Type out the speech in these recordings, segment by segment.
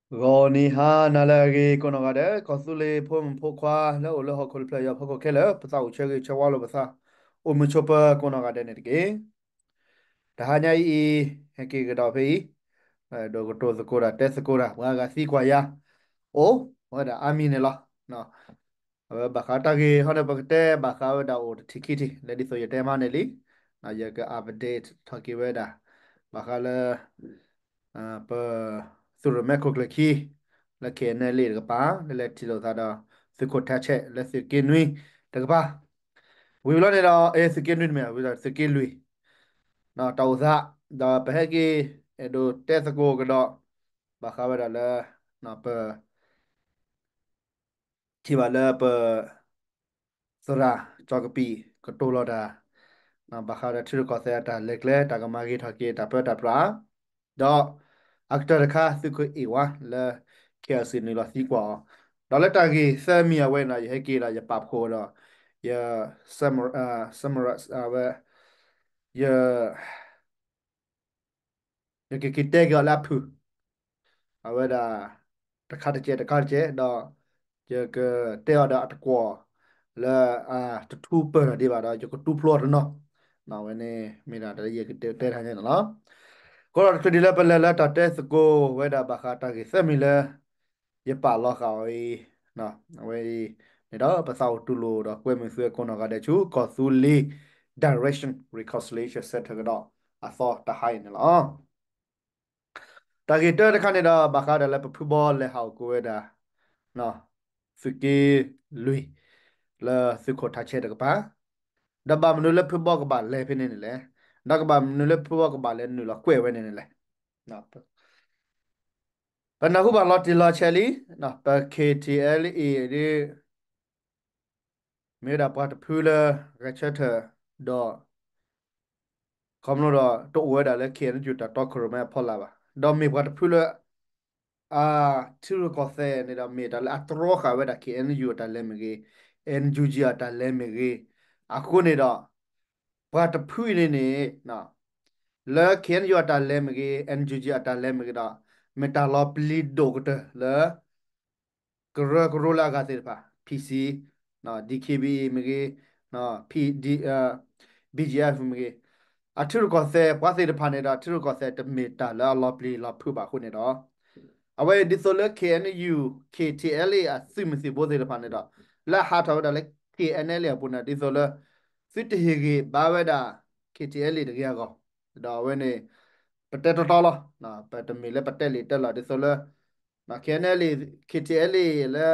ဂီၤနံၤဟါနၤလၢအဂ့ၤ ကိးနီၢ်ဂၤဒဲး ကီၢ်သူလ့ၤဖိမုၣ်ဖိခွါ လၢအိၣ်လၢဟီၣ်ခိၣ်တဖျၢၣ် ယီၤဖီခိၣ်ခဲလၢာ် ပသးအိၣ်ဆၢဂ့ၤဆၢဝါလိာ်ပသး အိၣ်မုာ်ဆိးပၢၤကိးနီၢ်ဂၤဒဲးန့ၣ်တက့ၢ်. တဟါညါအံၤအံၤ ဟဲက့ၤကဒီးဖဲအံၤ ဒိးကတိၤသကိးတၢ် တဲသကိးတၢ် ပှၤဂၤသံကွၢ်ယၤ အိၣ်ဝဲဒၣ်အါမံၤန့ၣ်လီၤ. အဝဲဘၣ်ဃးတၢ်ဂ့ၢ်ဟီန့ၣ် ပကတဲဘၣ်ဃးဝဲဒၣ်အိၣ်တထံၣ်ခံထံၣ် လၢဒ်သိးယတဲမးန့ၣ်လံ. ယက update ထီၣ်က့ၤဝဲဒၣ် ဘၣ်ဃးလၢ ပ သုးရိၣ်မဲခိၣ်ကျၢၢ်ခံ လၢ KNLA တကပၤ လၢလဲၤထံၣ်လိာ်သးဒီး သုးခိၣ်ထးဆဲး လၢသုးက့နွံတကပၤ ဝံၤဘျီန့ၣ်ဒီး အဲ သုးက့နွံတမ့ၢ် ဝံၤဒီးသုးက့လွံၢ် တၢ်အိၣ်သး ဒီးပဟဲက့ၤ အဲၣ်ဒိးတဲသကိးကဒီး ဘၣ်ဃးဝဲဒၣ်လၢ ပ ထံၣ်ဘၣ်လၢပ သရၣ်ကၠီကပံာ် ကတိၤလီၤတၢ် ဘၣ်ဃးဒီးထံရူၢ်ကီၢ်သဲးအတၢ်လဲၤကျဲ တၢ်ကမၤဂ့ၤထီၣ်က့ၤ တၢ်ပၢတၢ်ပြး ဒီး အကတၢၢ်တခါ သုးခိၣ်အ့ၣ်ဝါလၢ KIC နုာ်လီၤသံကွၢ်အီၤ ဒီးလၢတၢ်ဂ့ၢ်သၢမံၤအဝဲန့ၣ် ယဟဲက့ၤဒီး ယပာ်ဖှိၣ်ဒီး ယ summar- summarize အဝဲ ယ ယကက့ၤတဲက့ၤအီၤလၢအဖုၣ် အဝဲဒၣ် တခါတကဲးတခါတကဲး ဒီး ယကတဲအီၤဒီးအတကွီၢ် လၢအတထူပၢၢ်ထီၣ်ဒံးဘၣ်ဒီး ယကတူၢ်ဖျိအီၤတနီၤ အဝဲန့ၣ်မ့ၢ်ဒၣ်တၢ်လၢယကတဲတဲတဟါညါန့ၣ်လီၤ. ကီးဒီးတချုးဒံးလၢပလဲၤလၢတၢ်တဲသကိးဝဲဒၣ်ဘၣ်ဃးတၢ်ဂ့ၢ်သၢမံၤလၢ ယပာ်လီၤဃာ်အီၤအံၤ အဝဲအံၤန့ၣ်ဒီး ပသးအိၣ်တူၢ်လိာ်ဒီးကွဲမုာ်သုကိးနီၢ်ဂၤဒဲးဆူ ကီၢ်သူလ့ၤ Direction Reconciliation Center ကဒီးအသီတဟါအံၤန့ၣ်လီၤ. တၢ်ဂ့ၢ်တၢတခါန့ၣ်ဒီး ဘၣ်ဃးဒၣ်လၢပဖုဘီလဲၤဟးအိၣ်ကိးဝဲဒၣ် သုးက့လွံၢ် လၢသုးခိၣ်ထးဆဲးတကပၤ ဒီးဘၣ်မနုၤလၢဖုဘီကဘၣ်လဲၤဖဲန့ၣ်န့ၣ်လဲၣ်, ဒီးကဘၣ်မနုၤလၢဖုဘီကဘၣ်လဲၤနုာ်လီၤကွဲးဝဲန့ၣ်န့ၣ်လဲၣ်. ပနၢ်ဟူဘၣ်လီၤတံၢ်လီၤဆဲးလံ, ပ K T L A ဒ် မ့ၢ်ဝဲဒၣ်ပှၤတဖုလၢဂဲၤဆၢထၢၣ်ဒီး ခီဖျိဒီးတအိၣ်ဝဲဒၣ်လၢ K N U တၢ်တီခိၣ်ရိၣ်မဲအဖီလာ်ဘၣ်. ဒီးမ့ၢ်ပှၤတဖုလၢ အထံရူၢ်ကီၢ်သဲးန့ၣ်ဒီး မ့ၢ်တၢ်လၢအတြီဃာ်ဝဲဒၣ် K N U အတၢ်လဲၤမ့ၢ်ဂ့ၤ, N U G အတၢ်လဲၤမ့ၢ်ဂ့ၤ, အဃိန့ၣ်ဒီး ပှၤတဖုအံၤန့ၣ်န့ၣ် လၢ K N U အတၢ်လဲၤမ့ၢ်ဂ့ၤ, N U G အတၢ်လဲၤမ့ၢ်ဂ့ၤဒီး မ့ၢ်တၢ်လီၤပျံၤဒိၣ်ကတၢၢ်လၢ ကရၢကရိလၢအဂၤသ့ၣ်တဖၣ် P C, D K B A မ့ၢ်ဂ့ၤ, P D, B G F မ့ၢ်ဂ့ၤ, အထံရူၢ်ကီၢ်သဲးပှၤသ့ၣ်တဖၣ်န့ၣ်ဒီး ထံရူၢ်ကီၢ်သဲးတမ့ၢ်တၢ်လၢအလီၤပျံၤလီၤဖုးဘၣ်အဃိန့ၣ်ဒီး အဝဲဒ်သိးလၢ K N U, K T L A အသုးမုၢ်သံၣ်ဘိသ့ၣ်တဖၣ်န့ၣ်ဒီး လၢဟးထီၣ်ဝဲဒၣ်လၢ K N L A အပူၤန့ၣ် ဒ်သိးလၢ သုတဟ့ၣ်ဂံၢ်ဘါဝဲဒၣ် K T L A တဂ့ၤအဂီၢ်, ဒီးအဝဲန့ၣ် ပတဲတီတီလီၤ. ပတမ့ၢ်လၢပတဲလံာ်တဲလီၤဒ်သိးလၢ K N L A, K T L A လၢ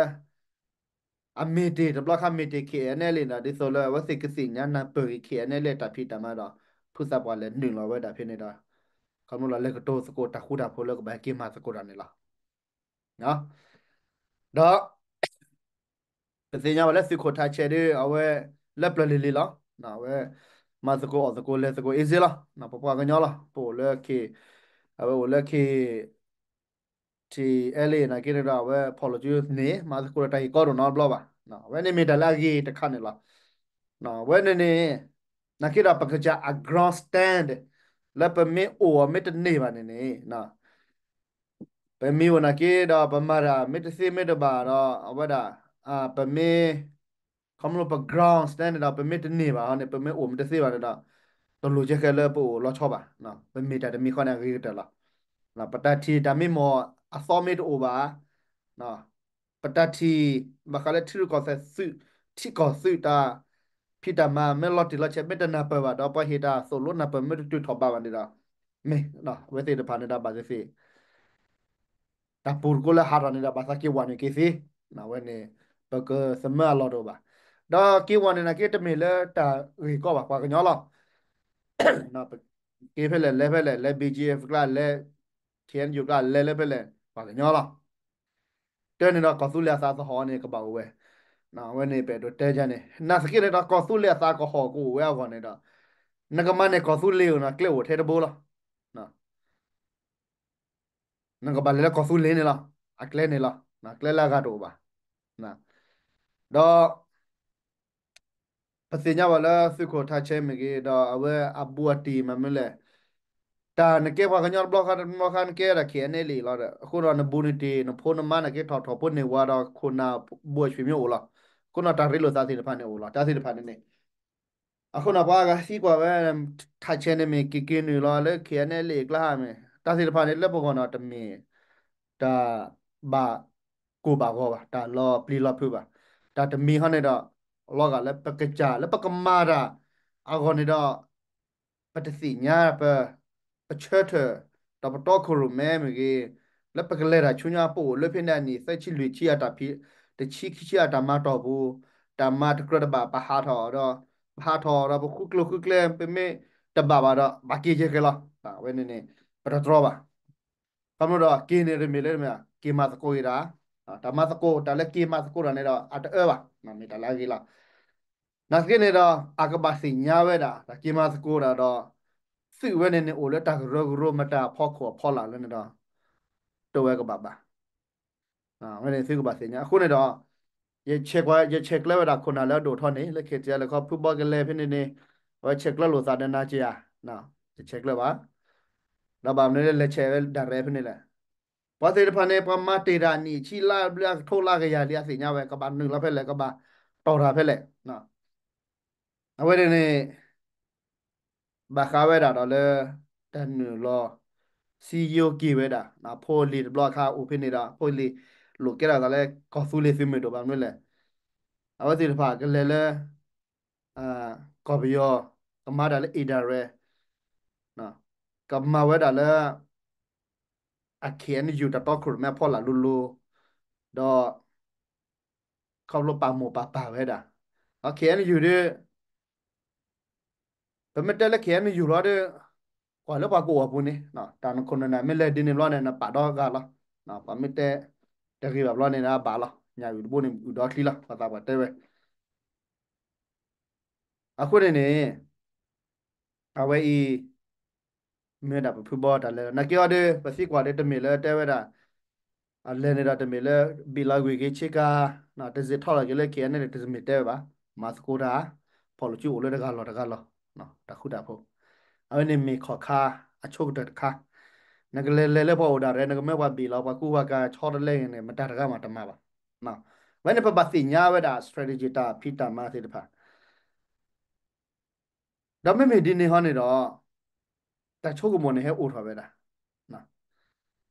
အမ့ၢ်တ့ၢ်တဘျီခါမ့ၢ်တ့ၢ် K N L A န့ၣ်ဒီး ဒ်သိးလၢအဝဲသ့ၣ်ကသ့ၣ်ညါနၢ်ပၢၢ်ဂ့ၤ K N L A တၢ်ဖံးတၢ်မၤဒီး ဖုသးပှၢ်လဲၤနုာ်လီၤဝဲဒၣ်ဖဲန့ၣ်ဒီး ခီဖျိလၢလဲၤကတိၤသကိးတၢ်ဃူတၢ်ဖိးလၢကဘၣ်ဟဲက့ၤမၤသကိးတၢ်န့ၣ်လီၤ. ဒီး ပသ့ၣ်ညါဘၣ်လၢသုးခိၣ်ထးဆဲးဒ်အဝဲ လၢပျၢၤလံၤလံၤလီၤ. အဝဲ မၤသကိးအီၣ်သကိးလဲၤသကိး easy လီၤ. ပပှၤကညီလီၤ. ပအိၣ်လၢ K, အဝဲအိၣ်လၢ K T L A နာ်က့န့ၣ်ဒီး အဝဲဖီၣ်လိာ်စုန့ၣ် မၤသကိးဒီးတၢ်ဂ့ၢ်ကီဒိၣ်နီတဘျီဘၣ်. အဝဲန့ၣ်မ့ၢ်တၢ်လၢအဂ့ၤတခါန့ၣ်လီၤ. အဝဲန့ၣ်န့ၣ် နာ်က့ဒီးပကစၢ်အ ground stand လၢပမ့ၢ်အိၣ်အီၤမ့ၢ်တန့ၢ်ဘၣ်န့ၣ်န့ၣ် ပမ့ၢ်အိၣ်နာ်က့ဒီး ပမၤတၢ်မ့ၢ်တသ့မ့ၢ်တဘၣ်ဒီး အဝဲဒၣ် ပမ့ၢ် ခီဖျိပ ground stand န့ၣ်ဒီး ပမ့ၢ်တန့ၢ်ဘၣ်ဟီန့ၣ် ပမ့ၢ်အိၣ်မ့ၢ်တသ့ဘၣ်န့ၣ်ဒီး တလိၣ်ကဲဃဲလၢပအိၣ်လီၤဆီဘၣ်. ပမ့ၢ်တၢ်တမံၤဃီန့ၣ် အဂ့ၤကတၢၢ်လီၤ. ပတၢ်ထံၣ်တၢ်မ့ၢ်မီၢ်အသီမ့ၢ်တအိၣ်ဘၣ် ပတၢ်ထံၣ် ဘၣ်ဃးလၢထံရူၢ်ကီၢ်သဲးသုး ထံကီၢ်သုးတၢ်ဖံးတၢ်မၤမ့ၢ်လီၤတံၢ်လီၤဆဲး မ့ၢ်တနၢ်ပၢၢ်ဘၣ်ဒီး ပှၤဟ့ၣ်တၢ်သိၣ်လိနၢ်ပၢၢ် မ့ၢ်တတုၤထီၣ်ဘးဘၣ်န့ၣ်ဒီး မ့ၢ် အဝဲသ့ၣ်တဖၣ်န့ၣ်ဒီး ဘၣ်သ့ၣ်သ့ၣ် တၢ်ပူၤတကိးလၢဟးထီၣ်န့ၣ်ဒီး ဘၣ်သးက့ၤဝဲနုာ်က့ၤသ့. အဝဲန့ၣ် ပကသမၢအလီၢ်တအိၣ်ဘၣ်. ဒီးက့ၤဝဲနုာ်နာ်က့ တမ့ၢ်လၢတၢ်ဂ့ၢ်ကီဘၣ် ပှၤကညီလီၤ. က့ၤဖဲလဲၣ်လဲၤဖဲလဲၣ် လဲၤ B G F ကျါ လဲၤ K N U ကျါ လဲၤလၢဖဲလဲၣ် ပှၤကညီလီၤ. တဲန့ၣ်ဒီး ကီၢ်သူလ့ၤအသးသဟီၣ်န့ၣ် ကဘၣ်အိၣ်ဝဲ. အဝဲန့ၣ် ပအဲၣ်ဒိးတဲဒ်န့ၣ် နာ်သက့န့ၣ်ဒီး ကီၢ်သူလ့ၤအသးကဟီၣ်ကအိၣ်ဝဲအဂီၢ်န့ၣ်ဒီး နကမၤန့ၢ်ကီၢ်သူလ့ၤအဂီၢ်န့ၣ် ကျဲအိၣ်ထဲတဘိလီၤ. နကဘၣ်လဲၤလၢကီၢ်သူလ့ၤန့ၣ်လီၤ. အကျဲန့ၣ်လီၤ. ကျဲလၢအဂၤတအိၣ်ဘၣ်. ဒီး ပသ့ၣ်ညါဘၣ်လၢသုးခိၣ်ထးဆဲးမ့ၢ်ဂ့ၤ ဒီးအဝဲအဘူးအတံၢ်မ့ၢ်မနုၤလဲၣ် တၢ်နကဲပှၤကညီတဘျီဃီတဘျီဃီ နကဲဒၣ် K N L A လီၤဒီး အဃိဒီးနဘူးနတံၢ် နဖိနမါ နကဲထီၣ်ထီၣ်ဖိန့ၢ်ဝါဒီး ခိၣ်နၢ်ဘိၣ်ဆွေမျိုးအိၣ်လီၤ. အဃိဒီးတၢ်ရ့လိာ်သးသ့ၣ်တဖၣ်န့ၣ်အိၣ်လီၤ. တၢ်သ့ၣ်တဖၣ်န့ၣ်န့ၣ် အဃိန့ၣ် ပှၤဂၤသံကွၢ်ဝဲ ထးဆဲးန့ၣ်မ့ၢ်က့ၤက့ၤနုာ်လီၤလၢ K N L A ကျါမ့ၢ် တၢ်သ့ၣ်တဖၣ်န့ၣ် လၢပဂီၢ်န့ၣ် တမ့ၢ် တၢ်ဘၣ်ကိၢ်ဘၣ်ဂီၤဘၣ်, တၢ်လီၤပျံၤလီၤဖုးဘၣ်. တၢ်တမံၤဟီန့ၣ်ဒီး လီၤဂာ်လၢပကစၢ်လၢပကမၤတၢ်အဂီၢ်န့ၣ်ဒီး ပတသ့ၣ်ညါပ ပဆၢထၢၣ် ဒီးပတီခိၣ်ရိၣ်မဲမ့ၢ်ဂ့ၤ, လၢပကလဲၤတၢ်ဆူညါ ပအိၣ်လၢဖဲန့ၣ်အနံၣ် သၢဆံလွံၢ်ဆံအတၢ်ဖံး တဆံခံဆံအတၢ်မၤတီၢ်ပူၤ, တၢ်မၤတကြၢးတဘၣ် ပဟးထီၣ်ဒီး ပဟးထီၣ်ဒီးပဃုကျိၤဃုကျဲ ပမ့ၢ်တဘၣ်ဘၣ်ဒီး ဘၣ်က့ၤယဲၢ်က့ၤလီၤ. အဝဲန့ၣ်န့ၣ် ပတတြီဘၣ်. ခီဖျိဒီးက့ၤန့ၣ်တမ့ၢ်လၢ က့ၤမၤသကိးက့ၤတၢ်, တၢ်မၤသကိး တၢ်လၢက့ၤမၤသကိးတၢ်န့ၣ်ဒီး အတအၢဘၣ်, မ့ၢ်တၢ်လၢအဂ့ၤလီၤ. နာ်သက့န့ၣ်ဒီး အကဘၣ်သ့ၣ်ညါဝဲဒၣ် တၢ်က့ၤမၤသကိးတၢ်ဒီး သုးဝဲန့ၣ်န့ၣ် အိၣ်လၢတၢ်ကရၢကရိ မတၤအဖီခိၣ်အဖီလာ်လၢန့ၣ်ဒီး တဝဲကဘၣ်ဘၣ်. ဝဲန့ၣ်သုကဘၣ်သ့ၣ်ညါ. အဃိန့ၣ်ဒီး ယဆဲးကျၢဝဲဒၣ်ခိၣ်နၢ်လၢအဒိၣ်ထီၣ်န့ၣ် လၢ K T L လၢခီဖုဘီကလဲၤဖဲန့ၣ်န့ၣ် အဝဲဆဲးကျၢလိာ်သးဒီးနၤက့ၤဧါ, ယဆဲးကျၢဘၣ်. ဒီးဘၣ်မနုၤလၢလဲၤဆဲးဝဲဒၣ်ရဲၣ်ဖဲန့ၣ်လဲၣ်. ပှၤသ့ၣ်တဖၣ်န့ၣ် ပှၤမၤတ့ၢ်တၢ်နံၣ်ဆံလါဘျုးအကထိလါကယၤလံ အသ့ၣ်ညါဝဲ ကဘၣ်နုာ်လီၤဖဲလဲၣ် ကဘၣ်တီၢ်တၢ်ဖဲလဲၣ်. အဝဲန့ၣ်န့ၣ် ဘၣ်ဃးဝဲဒၣ်ဒီးလၢ တၢ်နုာ်လီၤ စံယိက့ၤဝဲဒၣ် ဖိလံၤတဘျီအခါအိၣ်ဖဲန့ၣ်ဒီး ဖိလံၤလိာ်ကဲထီၣ်သးလၢကီၢ်သူလ့ၤသုးမုၢ်ဒိၣ် ဘၣ်မနုၤလဲၣ်. အဝဲသ့ၣ်တဖၣ်ကလဲၤလၢ ကီၢ်ပယီၤ ကမၤတၢ်လၢ အ့ၣ်ဒၣ်ရဲၣ် ကမၤဝဲဒၣ်လၢ အ K N U တၢ်တီခိၣ်ရိၣ်မဲအဖီလာ်လိၤလိၤ ဒီး ခီဖျိပာ်မိၢ်ပာ်ပၢ်ဝဲဒၣ် ဒီး K N U ဒီး ပမ့ၢ်တဲလၢ K N U လီၤဒီး ကွၢ်လၢပှၤကအိၣ်အပူၤန့ၣ် တၢ်နခိၣ်နနၢ်မ့ၢ်လဲၤဒ်န့ၣ်ဘျီန့ၣ် နပာ်ဒီဂၤလီၤ. ပှၤမ့ၢ်တဲ တဂ့ၤဘၣ်ဘျီန့ၣ် နဘၣ်လီၤ. ညၣ်အုၣ်တဘိန့ၣ် အုၣ်ဒီချံလီၤ ပှၤသးပှၢ်တဲဝဲ အဃိန့ၣ်န့ၣ် အဝဲအံၤ မ့ၢ်ဝဲဒၣ်ပဖုဘီတၢ်လဲၤ နာ်က့အီၤဒီး ပသံကွၢ်ဒီးတမ့ၢ်လၢတဲဝဲဒၣ် အလဲၤန့ၣ်ဒီးတမ့ၢ်လၢ ဘ့ၣ်လီၤကွံာ်က့ၤဆ့ကၤ တစ့းထီၣ်လီၤက့ၤလၢ K N L A တမ့ၢ်တဲဝဲဘၣ်. မၤသကိးတၢ် ဖီၣ်လိာ်စုအိၣ်လၢတဂၤလီၢ်တဂၤလီၢ် တၢ်ဃူတၢ်ဖိး အဝဲန့ၣ်မ့ၢ်ခီၣ်ခါ အဆိကတၢၢ်တခါ နကလဲၤလဲၤလၢပှၤအိၣ်ဒၣ်ရဲၣ် နကမၢပှၤဘ့ၣ်လီၤ ပှၤကူပှၤကၤဆီတလဲဂ့ၤန့ၣ် မတၤတဂၤမးတမၤဘၣ်. ဝဲန့ၣ်ပဘၣ်သ့ၣ်ညါဝဲဒၣ် strategy တၢ်ဖံးတၢ်မၤသ့ၣ်တဖၣ် ဒီးမ့မ့ၢ်ဒ်န့ၣ်ဟီန့ၣ်ဒီး တၢ်ဆိကမိၣ်န့ၣ်ဟဲအိၣ်ထီၣ်ဝဲဒၣ်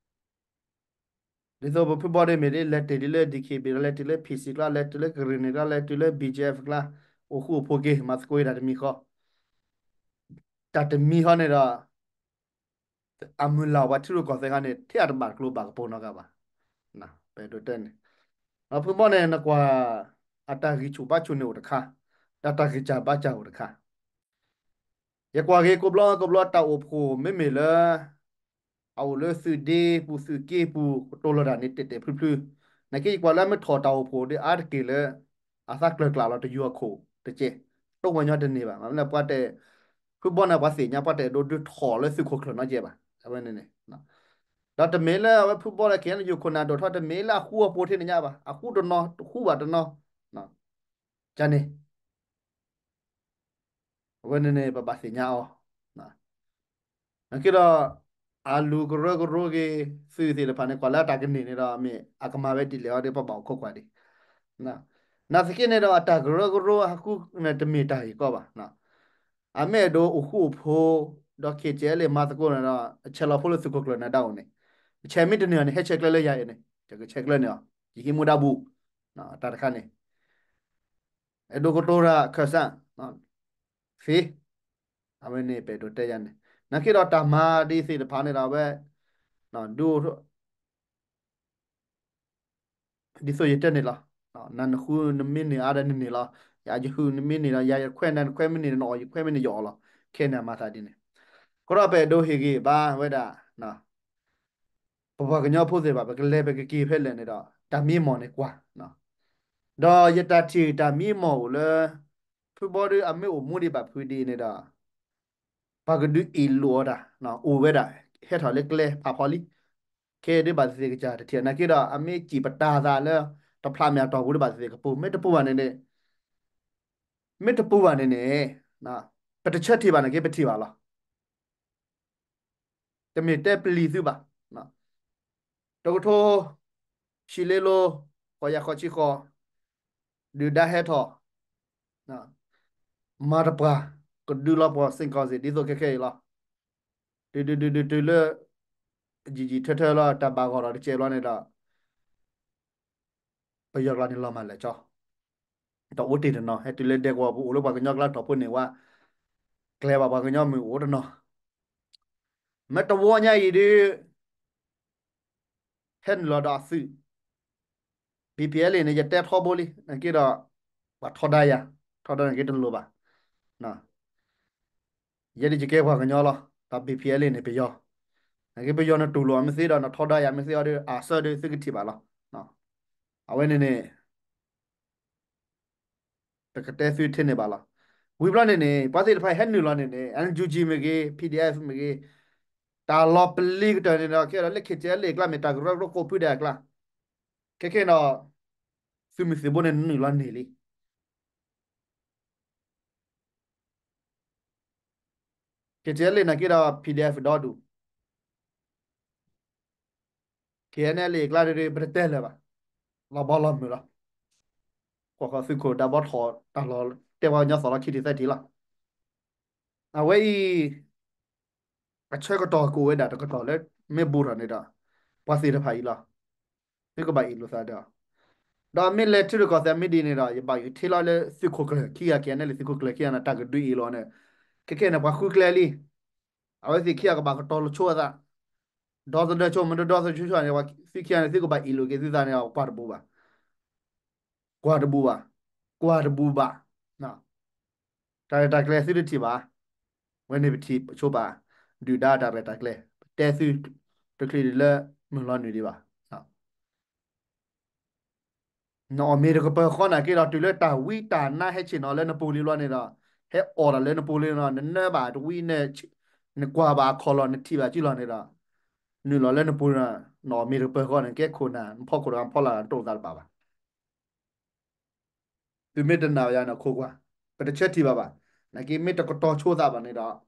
ဒ်သိးပဖုဘီဒ်မ့ၢ်ဒ်လဲၤတ့ၢ်ဒ်လၢ D K B ဒီး လဲၤတုၤလၢ P C ကျါ လဲၤတုၤလၢကရ့ၣ်နံၣ်ကျါ လဲၤတုၤလၢ B G F ကျါ အိၣ်ဃူအိၣ်ဖိးက့ၤ မၤသကိးတၢ်တမံၤဃီ တၢ်တမံၤဃီန့ၣ်ဒီး အမုၢ်လၢ်ပှၤထံရူၢ်ကီၢ်သဲးခါန့ၣ် ထဲအတဘၣ်ကျိၤဘၣ်ကပိာ်နီတဂၤဘၣ်. ပအဲၣ်ဒိးတဲန့ၣ် ဒီးဖုဘီန့ၣ် နကွၢ် အတၢ်ဂံၢ်ဆူၣ်ဘါဆူၣ်န့ၣ်အိၣ်တခါ ဒီးတၢ်ဂံၢ်စၢ်ဘါစၢ်အိၣ်တခါ ယကွၢ်က့ၤကိးဘျီကိးဘျီတၢ်အိၣ်ဖှိၣ်မ့မ့ၢ်လၢ အအိၣ်လၢသုးဒ့ပူၤသုးက့ပူၤ ကတိၤလီၤတၢ်န့ၣ် တဲာ်တဲာ်ဖျုဖျု နာ်က့ယကွၢ်လၢအမ့ၢ်ထီၣ်တၢ်အိၣ်ဖှိၣ်ဒီးအါတက့ၢ်လၢ အသးကျၢၤကျၢ်လီၤ တယူၤအခိၣ်တကဲး တိဝဲညီတန့ၢ်ဘၣ် မ့ၢ်လၢပှၤတဲ ဖုဘီန့ၣ်ပှၤသ့ၣ်ညါ ပှၤတအဲၣ်ဒိးဒုးထီၣ်လၢသုးခိၣ်ကျၢၢ်နီတကဲးဘၣ် အဝဲန့ၣ်န့ၣ် ဒီးတမ့ၢ်လၢအဝဲဖုဘီလၢ K N U ခိၣ်နၢ်ဒိၣ်ထီၣ် တမ့ၢ်လၢအဃူအဖိးထဲန့ၣ်ညါဘၣ် အဃူတနီၤ ဃူဘၣ်တနီၤ ကန့ၣ် အဝဲန့ၣ်န့ၣ် ပဘၣ်သ့ၣ်ညါအီၤ နာ်က့ဒီး အလူၤကရၢကရိက့ၤ သုးသ့ၣ်တဖၣ်န့ၣ် ကွၢ်လၢအတၢ်ကန့ၢ်န့ၣ်ဒီး မ့ၢ်အကမၤဝဲဒ်လဲၣ်အီၤဒီး ပဘၣ်အိၣ်ခိးကွၢ်ဒံး နာ်သက့န့ၣ်ဒီး အတၢ်ကရၢကရိအဟးဃုန့ၣ် တမ့ၢ်တၢ်ဂ့ၢ်ကီဘၣ် အမ့ၢ်အဲၣ်ဒိးအိၣ်ဃူအိၣ်ဖိး ဒီး K T L A မၤသကိးန့ၣ်ဒီး အဆဲးလီၤဖိလၢသုးခိၣ်ကျၢၢ်န့ၣ်ဒၣ်အိၣ်န့ၣ် ဆဲးမ့ၢ်တန့ၢ်အီၤန့ၣ် ဟဲဆဲးကျၢလၢယၤအံၤန့ၣ် ယကဆဲးကျၢန့ၢ်အီၤ ယဟံးမူဒါဘူး တၢ်တခါန့ၣ် အဲၣ်ဒိးကတိၤတၢ်ခၢၣ်စး သ့ အဝဲန့ၣ်ပအဲၣ်ဒိးတဲယၤန့ၣ် နာ်က့ဒီးတၢ်မၤဒ်သ့ၣ်တဖၣ်န့ၣ်ဒီးအဝဲ ဒုး ဒ်သိးယတဲန့ၣ်လီၤ နနဃုနမ့ၢ်န့ၢ်အါဒီးနန့ၢ်လီၤ ယၤယဟုနမ့ၢ်န့ၢ်လီၤ ယၤယခွဲးနခွဲးမ့ၢ်န့ၢ် နအီၣ်ယခွဲးမ့ၢ်န့ၢ် ယအီၣ်လီၤ ခဲန့ၣ်အမၤသးဒ်န့ၣ် ကဒီးပအဲၣ်ဒိးဟ့ၣ်ဂံၢ်ဘါဝဲဒၣ် ပပှၤကညီဖိသ့ၣ်တဖၣ် ပကလဲၤပကက့ၤဖဲလဲၣ်န့ၣ်ဒီး တၢ်မံမီၢ်န့ၣ်ကွၢ် ဒီးယတၢ်ထံၣ်တၢ်မံမီၢ်အိၣ်လၢ ဖုဘီဒီးအမ့ၢ်အိၣ်မူဒံးဘၣ်ဖုဒံးန့ၣ်ဒီး ပှၤကဒုးအ့ၣ်လိာ်အီၤတၢ် အိၣ်ဝဲဒၣ် ဟဲထီၣ်လၢကျဲဖးဖီလံ ခဲဒံးဘၣ်သ့ၣ်သ့ၣ်ကစၢ်တထံၣ် နာ်က့ဒီး အမ့ၢ်စံၣ်ပတၢ်သးလၢ တဖျးမ့ၢ်အတီၢ်ပူၤဒံးဘၣ်သ့ၣ်သ့ၣ်ကပူၤ မ့ၢ်တပူၤဘၣ်န့ၣ်န့ၣ် မ့ၢ်တပူၤဘၣ်န့ၣ်န့ၣ် ပတဆၢထံၣ်ဘၣ်နာ်က့ ပထံၣ်ဘၣ်လီၤ တမ့ၢ်တဲပျံၤသုဘၣ်. တကထိ ဆံလ့လိ ဃိးယၤဃိးဆံဃိး ဒုၣ်ဒါဟဲထီၣ် မၤတပှၢ် ကဒုးလီၤပှီၢ်စ့ၢ်ကီးစ့ၢ် ဒ်သိးခဲခဲအံၤလီၤ. တုၤတုၤတုၤတုၤတုၤလၢ ယံာ်ယံာ်ထၢထၢလီၤ တၢ်ဘၣ်ဂီၢ်ထီၣ်တကဲးဘျီန့ၣ်ဒီး ပယီၤကျါန့ၣ်လီၤမၢ်လဲၣ်ကၠီ တအိၣ်တ့ၢ်တနီၤ ဟဲတုၤလၢဒဲကဝီၤ ပအိၣ်လၢပှၤကညီကျါထီၣ်ဖိန့ၣ်ဝဲ ကျဲဘၣ်ပှၤကညီမုၢ်အိၣ်တနီၤ မ့ၢ်တဝီညါအံၤဒုး ဟဲနုာ်လီၤဒီးအသုး ဘံၣ်ပံၣ်အဲလ်အ့ၣ်န့ၣ် ယတဲထီဘိလံ နက့ဒီး ပှၤထီဒါယၤ ထီဒါနက့တလိၤဘၣ်. ယဲဒ်ယကဲပှၤကညီလီၤ ဒီးဘံၣ်ပံၣ်အဲလ်အ့ၣ်န့ၣ်ပယီၤ နက့ပယီၤနတူၢ်လိာ်အီၤမ့ၢ်သ့ဒီး နထီဒါယၤမ့ၢ်သ့အီၤဒီး အဆၢဒီးသုကထံၣ်ဘၣ်လီၤ. အဝဲန့ၣ်န့ၣ် ပကတဲသုထဲန့ၣ်ဘၣ်လီၤ. ဝံၤဘျီန့ၣ်န့ၣ် ပှၤသ့ၣ်တဖၣ်ဟဲနုာ်လီၤန့ၣ်န့ၣ် NUG မ့ၢ်ဂ့ၤ PDF မ့ၢ်ဂ့ၤ တၢ်လီၤပလံၤကတၢၢ်န့ၣ်ဒီး ခဲဒီးလၢ ခ့ၣ်ထံၣ်အဲလ်အ့ၣ် အကျါ မ့ၢ်တၢ်ကရၢကရိကိးဖုဒဲးအကျါ ခဲခဲဒီး သုးမုၢ်သံၣ်ဘိန့ၣ်နုာ်လီၤန့ၢ်လံ ခ့ၣ်ထံၣ်အဲလ်အ့ၣ် နာ်က့ဒီး PDF ဒီဒူၣ် ခ့ၣ်အဲလ်အ့ၣ် အကျါဒ်ပတတဲလၢၤဘၣ် လီၤဘီလီၤမုၢ်လီၤ ကွၢ်ဃီသုးခိၣ်ဒၣ်ဘီထီၣ်တၢ်လီၢ် တဲပှၤကညီသီၣ်လီၤခံထံၣ်သၢထံၣ်လီၤ. အဝဲအံၤ အဆၢကတီၢ်ကအိၣ်ဝဲဒၣ်တကတီၢ်လၢ မ့ၢ်ဘူးထီၣ်န့ၣ်ဒီး ပှၤသ့ၣ်တဖၣ်အံၤလီၤ. သုကဘၣ်အ့ၣ်လိာ်သးဒီး ဒီးမ့ၢ်လဲၤထုတကီၢ်သးမ့ၢ်ဒ်န့ၣ်ဒီး ယဘၣ်ယထံၣ်လီၤလၢသုးခိၣ်ကျၢၢ်ခံဂၤ ကဲန့ၣ်လၢ သုးခိၣ်ကျၢၢ်ခံဂၤန့ၣ် တၢ်ကဒုးအ့ၣ်လိာ်န့ၣ် ခဲခဲန့ၣ် ပှၤဃုကျဲလံ အဝဲသ့ၣ်ခံဂၤကဘၣ်ကတီၤလိာ်ဆိအသး ဒီသဒၢဆိ မ့ၢ်တဒီသဒၢဆိန့ၣ် သုခံဂၤန့ၣ် သုကဘၣ်အ့ၣ်လိာ်က့ၤသုသးန့ၣ် ကွၢ်တဘူးဘၣ် ကွၢ်တဘူးဘၣ် ကွၢ်တဘူးဘၣ် တၢ်ရဲၣ်တၢ်ကျဲၤသုတထံၣ်ဘၣ် ဝဲန့ၣ်ပထံၣ်ဆိဘၣ် ဒုၣ်ဒါတၢ်ရဲၣ်တၢ်ကျဲၤ ပတဲသုတချုးဒံးလၢမုၢ်လီၤနုာ်ဒံးဘၣ် နအီၣ်မ့ၤတကပၤဃီနာ်က့ဒီး တုၤလၢတၢ်ဝံတၢ်နါဟဲဆ့ၣ်နီၤလၢနပူၤလံဘျီန့ၣ်ဒီး ဟဲအီၣ်တၢ်လၢနပူၤလံဒီး နနၢဘၣ်တဝံန့ၣ် နကွၢ်ဘၣ်အခီၣ်လီၢ် နထံၣ်ဘၣ်စုလီၢ်န့ၣ်ဒီး နုာ်လီၤလၢနပူၤန့ၣ် နအီၣ်မ့ၤတကပၤဃီန့ၣ် ကဲခိၣ်နၢ် နဖီခိၣ်တဂၤ နဖီလာ်တအိၣ်သးတဘၣ်ဘၣ် သုမ့ၢ်တနာ်ယၤန့ၣ် ခိးကွၢ်, ပတဆၢထံၣ်ဘၣ်ဘၣ်. နာ်က့မ့ၢ်တကတီၤဆိသးဘၣ်န့ၣ်ဒီး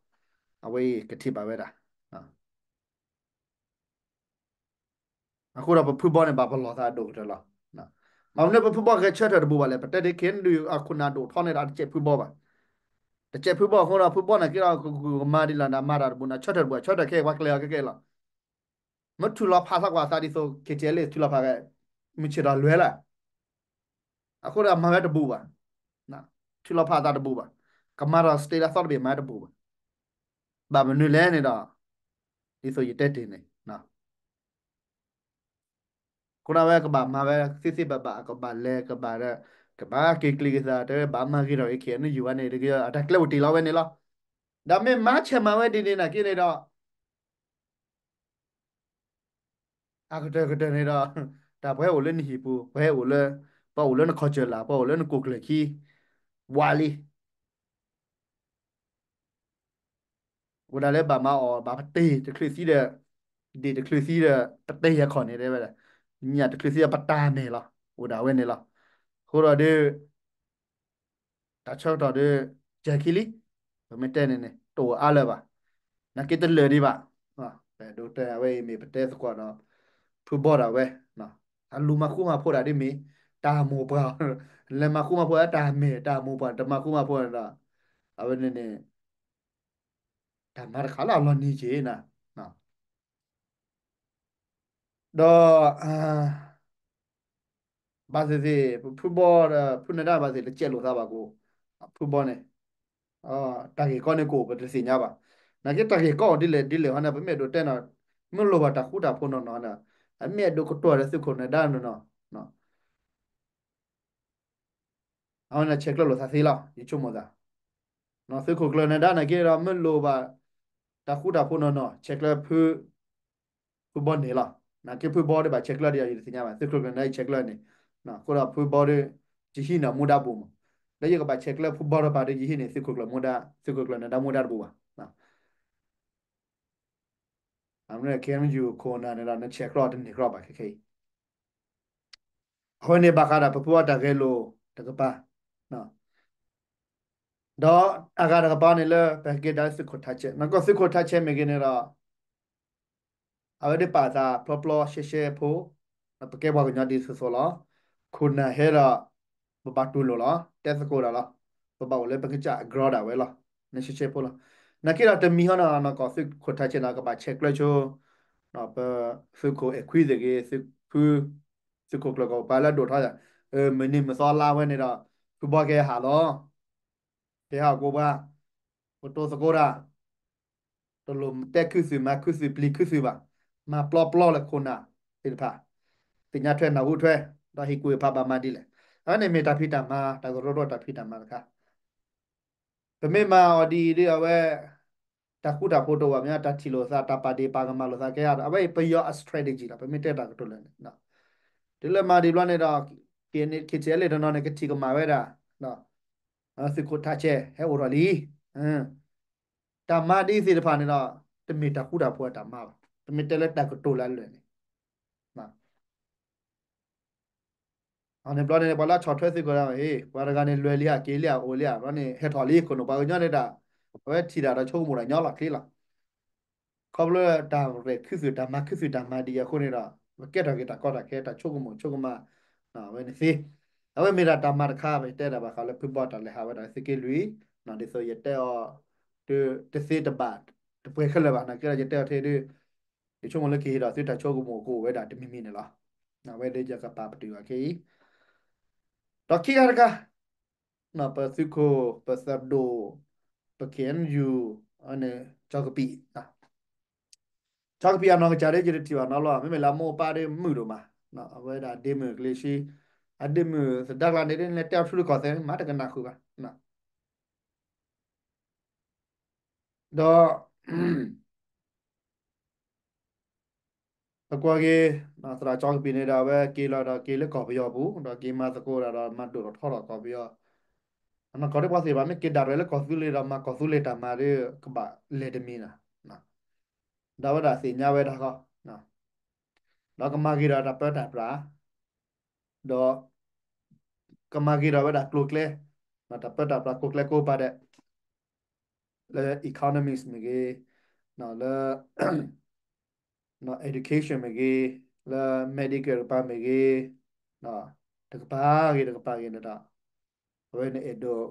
အဝဲအံၤကထံၣ်ဘၣ်ဝဲဒၣ်. အဃိဒီးပဖုဘီန့ၣ် ဘၣ်ပလီၢ်သးဒိၣ်ကတၢၢ်လီၤ. ဘၣ်မနုၤပဖုဘီဂဲၤဆၢထၢၣ်တဘူးဘၣ်လဲၣ်, ပတဲဒ် ခဲအံၤဒုး အခိၣ်နၢ်ဒိၣ်ထီန့ၣ်ဒီး အတစဲးဖုဘီဘၣ်. တစဲးဖုဘီအဃိဒီး ဖုဘီန့ၣ်က့ဒီး ကမၤဒ်လဲၣ်ဒီး မၤတၢ်တဘူးန့ၣ် ဆၢထၢၣ်တဘူး ဆၢထၢၣ်ခဲအံၤ ပှၤကျဲၤအီၤခဲကဲလီၤ. မ့ၢ်ထုးလီၤဖးသးကွၢ်သးဒ်သိး ခဲအံၤလၢထုးလီၤဖး မုၢ်ဆ့ၣ်ထီၣ်လွဲလၢ အဃိဒီးမၤဝဲတဘူးဘၣ်. ထုးလီၤဖးသးတဘူးဘၣ်. ကမၤဒီး state လၢအသီတဘ့ၣ်မၤတဘူးဘၣ်. ဘၣ်မနုၤလဲၣ်န့ၣ်ဒီး ဒ်သိးယတဲတ့ၢ်န့ၣ် အဃိဒီးဝဲကဘၣ်မၤဝဲသ့သ့ဘၣ်ဘၣ် ကဘၣ်လဲၤကဘၣ်ဒီး ကဘၣ်က့ၤကျံၤက့ၤသး တဲဝဲဘၣ်မၤဂ့ၤထီၣ်က့ၤ ခဲအံၤ နယူၤဝဲန့ၣ် တက့ၢ် အတၢ်ကျဲအိၣ်တ့ၢ်လီၤဝဲန့ၣ်လီၤ. ဒီးမ့ၢ်မၤဆဲးမၤဝဲဒ်န့ၣ်နာ်က့န့ၣ်ဒီး အကတၢၢ်ကတၢၢ်န့ၣ်ဒီး တၢ်ပှၤဟဲအိၣ်လၢနဟံၣ်ပူၤ ပှၤဟဲအိၣ်လၢ ပှၤအိၣ်လၢနခီၣ်စၢၢ်လၢ် ပှၤအိၣ်လၢနကိၣ်ကျၢၢ်ခံ ဝးလံ ဝဲဒၣ်လၢဘၣ်မၤအီၣ် ဘၣ်ပတ့ၢ်တချုးသံဒီး ဒ့ၣ်တချုးသံဒီး ပတဲယဲၢ်ခီၣ်န့ၣ်တဲဝဲဒၣ် ညၣ်တချုးသံဒီးပတၢ်မဲာ်လီၤ. အိၣ်ဒၣ်ဝဲန့ၣ်လီၤ. အဃိဒီးဒုး တၢ်ဆၢကတီၢ်ဒီး ကဲခံလံ ပမ့ၢ်တဲန့ၣ်န့ၣ် တအိၣ်အါလၢၤဘၣ်. နာ်က့တလၢာ်ဒံးဘၣ်. ပဒိးတဲအဝဲအံၤမ့ၢ်ပတဲသကိးဒီး ဖုဘီဒၣ်ဝဲ အလူၤမၤဃူမၤဖိးဒၣ်ဒ်မ့ၢ် တၢ်မိၢ်ပှၢ် လဲၤမၤဃူမၤဖိးတၢ်မဲာ် တၢ်မိၢ်ပှၢ် တမၤဃူမၤဖိးန့ၣ်ဒီး အဝဲန့ၣ်န့ၣ် တၢ်မၤတခါလၢအလီၤနံၤက့ၤနၤ ဒီး ဘၣ်သ့ၣ်သ့ၣ် ဖုဘီဒီး ဖုနဒါဘၣ်သ့ၣ် တစဲးလိာ်သးဘၣ်ကအိၣ် ဖုဘီန့ၣ် တၢ်ဂ့ၢ်ကီန့ၣ်ကအိၣ် ပတသ့ၣ်ညါဘၣ်. နာ်က့တၢ်ဂ့ၢ်ကီအိၣ်ဒ်လဲၣ်ဒ်လဲၣ်ဟီန့ၣ် ပမ့ၢ်အဲၣ်ဒိးတဲနီၤ မ့ၢ်လိၣ်ဘၣ်တၢ်ဃူတၢ်ဖိးနီၢ်နီၢ်န့ၣ် အမ့ၢ်အဲၣ်ဒိးကတိၤဒီးသုးခိၣ်နဒါနီၢ်နီၢ် အဝဲန့ၣ်ဆဲးကျၢလိာ်သးသ့လီၤ ယဆိကမိၣ်သး သုးခိၣ်ကျၢၢ်နဒါနာ်က့ဒီး မ့ၢ်လိၣ်ဘၣ် တၢ်ဃူတၢ်ဖိးနီၢ်နီၢ် ဆဲးကျၢဖု ဖုဘီန့ၣ်လီၤ. နာ်က့ဖုဘီဒီးဘၣ်ဆဲးကျၢဒီး ယတသ့ၣ်ညါဘၣ် သုးခိၣ်ကျၢၢ်နဒါအံၤဆဲးကျၢန့ၣ် အဃိဒီးဖုဘီဒီး ယဟံးန့ၢ်မူဒါဘူးမး လၢယကဘၣ်ဆဲးကျၢဖုဘီဒီးပာ်ဒီး ယဟံးန့ၢ်သုးခိၣ်ကျၢၢ်မူဒါ သုးခိၣ်ကျၢၢ်နဒါမူဒါတဘူးဘၣ်. အမ့ၢ် KNU ခိၣ်နၢ်န့ၣ်ဒီး နဆဲးကျၢတန့ၢ်ကျၢဘၣ်ခဲခဲအံၤ အဃိန့ၣ်ဘၣ်ဃးဒီးပဖုဘီတၢ်ဂဲၤလိာ်တကပၤ ဒီးအဂၤတကပၤန့ၣ်လၢ ပဟဲက့ၤဒၣ်လၢသုးခိၣ်ထးဆဲး နကီၢ်သုးခိၣ်ထးဆဲးမ့ၢ်ဂ့ၤန့ၣ်ဒီး အဝဲဒၣ်ပာ်သးဖျီဖျီရှဲရှဲဖိ, ပကဲပှၤကညီဒ်သိးသိးလီၤ. ခိၣ်နၢ်ဟဲဒီး ပဘၣ်တူၢ်လိာ်လီၤ, တဲသကိးတၢ်လီၤ. ပဘၣ်အိၣ်လၢပကစၢ်အကရၢဒၣ်ဝဲလီၤ. နရှဲရှဲဖိလီၤ. နာ်က့ဒီးတမံၤဟီနီၤ နီၢ်ကီၢ်သုးခိၣ်ထးဆဲးနီၤ ကဘၣ်ဆဲးကျၢဆိ ပသုးခိၣ်အဲၣ်ခွံသ့ၣ်ဂ့ၤ, သုးဖု, သုးခိၣ်ကျၢၢ်ကီၢ်ပှၤလၢအဒိၣ်ထီၣ်, မုၢ်နံၤမုၢ်သီလါဝဲန့ၣ်ဒီး ဖုဘီကဟဲဟးလီၤ. ကဟဲဟးကိးပှၤ, ကတိၤသကိးတၢ်, တလိၣ်တဲခုသုးမၤခုသုးပျံၤခုသုးဘၣ်. မၤပျီပျီလၢခိၣ်နၢ်သ့ၣ်တဖၣ်, သ့ၣ်ညါထွဲနၢ်ဟူထွဲ, ဒီးဟ့ၣ်ကူၣ်ဟ့ၣ်ဖးဘၣ်မၤဒ်လဲၣ်. အဝဲန့ၣ်မ့ၢ်တၢ်ဖံးတၢ်မၤ, တၢ်ကရၢကရိတၢ်ဖံးတၢ်မၤတခါ ပမ့ၢ်မၤအီၤဒ်အံၤဒီး အဝဲ တၢ်ဃူတၢ်ဖိးတအိၣ်ဘၣ်, မ့ၢ်တၢ်ထံၣ်လိာ်သး တၢ်ပာ်ဒ့ၣ်ပာ်ကမၣ်လိာ်သးကဲဧါ, အဝဲအံၤပယီၤအ strategy လီၤ. ပမ့ၢ်တဲတၢ်ကတိၤလၢာ်န့ၣ်, တုၤလၢမၤဒံးဘျီန့ၣ်ဒီး KTLA တနီၤန့ၣ် ကထံၣ်ကမၣ်ဝဲဒၣ် သုးခိၣ်ထးဆဲး ဟဲအိၣ်ထီၣ်လံ. တၢ်မၤဒ်သ့ၣ်တဖၣ်န့ၣ်ဒီး တမ့ၢ်တၢ်ဃူတၢ်ဖိးအတၢ်မၤဘၣ်. ပမ့ၢ်တဲလၢတၢ်ကတိၤလၢအလၢာ်န့ၣ် အန့ၣ်ဘျီန့ၣ် ပှၤလၢဆီၣ်ထွဲသုးခိၣ်တဂၤ, ဟ့ၣ် ပှၤတဂၤန့ၣ် လွဲၤလံဧါ, က့ၤလံဧါ, အိၣ်လံဧါ, ဘျီန့ၣ် ဟဲထီၣ်လံ ခိၣ်နူာ်ပှၤကညီန့ၣ်တၢ်, အဝဲထံၣ်တၢ်ဒီးဆိကမိၣ်တၢ်ညီလီၤချ့လီၤ. ခီဖျိတၢ်ရဲၣ်ခုသုး တၢ်မၤခုသုးတၢ်မၤဒ်အံၤအဃိန့ၣ်ဒီး ပကဲထီၣ်က့ၤတၢ်ကီတၢ်ခဲ တၢ်ဆိကမိၣ်ဆိကမး အဝဲန့ၣ်သ့. အဝဲမ့ၢ်ဒၣ်တၢ်မၤတခါ ပတဲဒၣ်ဘၣ်ဃးလၢဖုဘီတၢ်လဲၤဟးဝဲဒၣ်သုးက့လွံၢ်, ဒ်သိးယတဲအီၤ တသ့တဘၣ် တပှဲၤခဲလၢာ်ဘၣ်. နာ်က့ဒီး ယတဲအီၤထဲဒုး ယဆိကမိၣ်လၢကဟ့ၣ်ဒီးသုတၢ်ဆိကမိၣ်ကအိၣ်ဝဲဒၣ်တမံၤမံၤန့ၣ်လီၤ. အဝဲဒၣ်ယကပာ်ပတုာ်အီၤခဲအံၤ, ဒီးခံဂၤတခါ ပသုးခိၣ် ပသရၣ်ဒိၣ် ပ KNU န့ၣ် ကၠီကပံး, ကၠီကပံးအနီၢ်ကစၢ်ဒီး ယတထံၣ်ဘၣ်နီတဘျီ, မ့မ့ၢ်လၢအမိၢ်အပၢ်ဒီးမုာ်ဒိၣ်မး, အဝဲဒၣ်ဒ့မုၣ်ကျ့ဆံ, အဒ့မုၣ်သဒါကျါန့ၣ်ဒ်လဲၣ် တဲအီၤထူတကီၢ်သဲး မၤတကနၣ်ဃုာ်ဘၣ်. ဒီး ပကွၢ်က့ၤ သရၣ်ကၠီကပံးန့ၣ်ဒီး အဝဲက့ၤလီၤဒီးက့ၤလၢကီၢ်ပယီၤပူၤ ဒီးက့ၤမၤသကိးတၢ်ဒီးမၤဒိၣ်ထီၣ်ထီထီၣ်ကီၢ်ပယီၤ, အနီၢ်ကီၢ်ဒ်ပှၤသ့ၣ်တဖၣ်မ့ၢ်က့ၤဒၣ်ရဲၣ်လၢကီၢ်သူလ့ၤဒီးမၤကီၢ်သူလ့ၤတၢ်မၤဒီး ကဘၣ်လဲၤတမံၤနၤ, ဒီးအဝဲဒၣ်သ့ၣ်ညါဝဲဒၣ်ဃီ ဒီးကမၤဂ့ၤဒီးတၢ်ပၢတၢ်ပြး, ဒီး ကမၤဂ့ၤဒီးဝဲဒၣ်ကျိၤကျဲ, တၢ်ပၢတၢ်ပြးကျိၤကျဲကိးပၤဒဲး, လၢ economics မ့ၢ်ဂ့ၤ, လၢ education မ့ၢ်ဂ့ၤ, လၢ medical တကပၤမ့ၢ်ဂ့ၤ, တကပၤဂ့ၤတကပၤဂ့ၤန့ၣ်ဒီး အဝဲန့ၣ်အဲၣ်ဒိး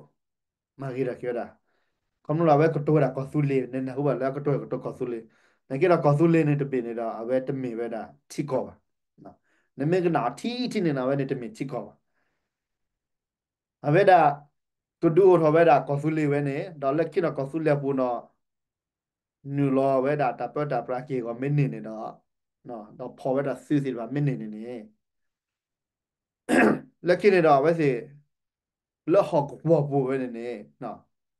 မၤဂ့ၤထီၣ်က့ၤဝဲဒၣ်, ခီဖျိလၢအဝဲကတိၤဝဲဒၣ်ကီၢ်သူလ့ၤ နနၢ်ဟူဘၣ်လၢအကတိၤဝဲကတိၤကီၢ်သူလ့ၤ, နာ်က့ဒီးကီၢ်သူလ့ၤန့ၣ်တဘ့ၣ်န့ၣ်ဒီး အဝဲတမ့ၢ်ဝဲဒၣ်ထံကီၢ်ဘၣ်, နမ့ၢ်ကနၣ်အီၤထံထံန့ၣ်ဒီး အဝဲန့ၣ်တမ့ၢ်ထံကီၢ်ဘၣ်. အဝဲဒၣ် ကဒုးအိၣ်ထီၣ်ဝဲဒၣ်ကီၢ်သူလ့ၤဝဲန့ၣ် ဒီးလၢခံဒီးကီၢ်သူလ့ၤအပူၤဒီး နုာ်လီၤဝဲဒၣ်တၢ်ပၢတၢ်ပြးက့ၢ်ဂီၤမ့ၢ်န့ၢ်န့ၣ်ဒီး ဒီးဖီၣ်ဝဲဒၣ်သုးသ့ၣ်တဖၣ်မ့ၢ်န့ၢ်န့ၣ်န့ၣ် လၢခံန့ၣ်ဒီးအဝဲသ့ၣ် လၢဟီၣ်ကဝီၤပူၤဝဲန့ၣ်န့ၣ်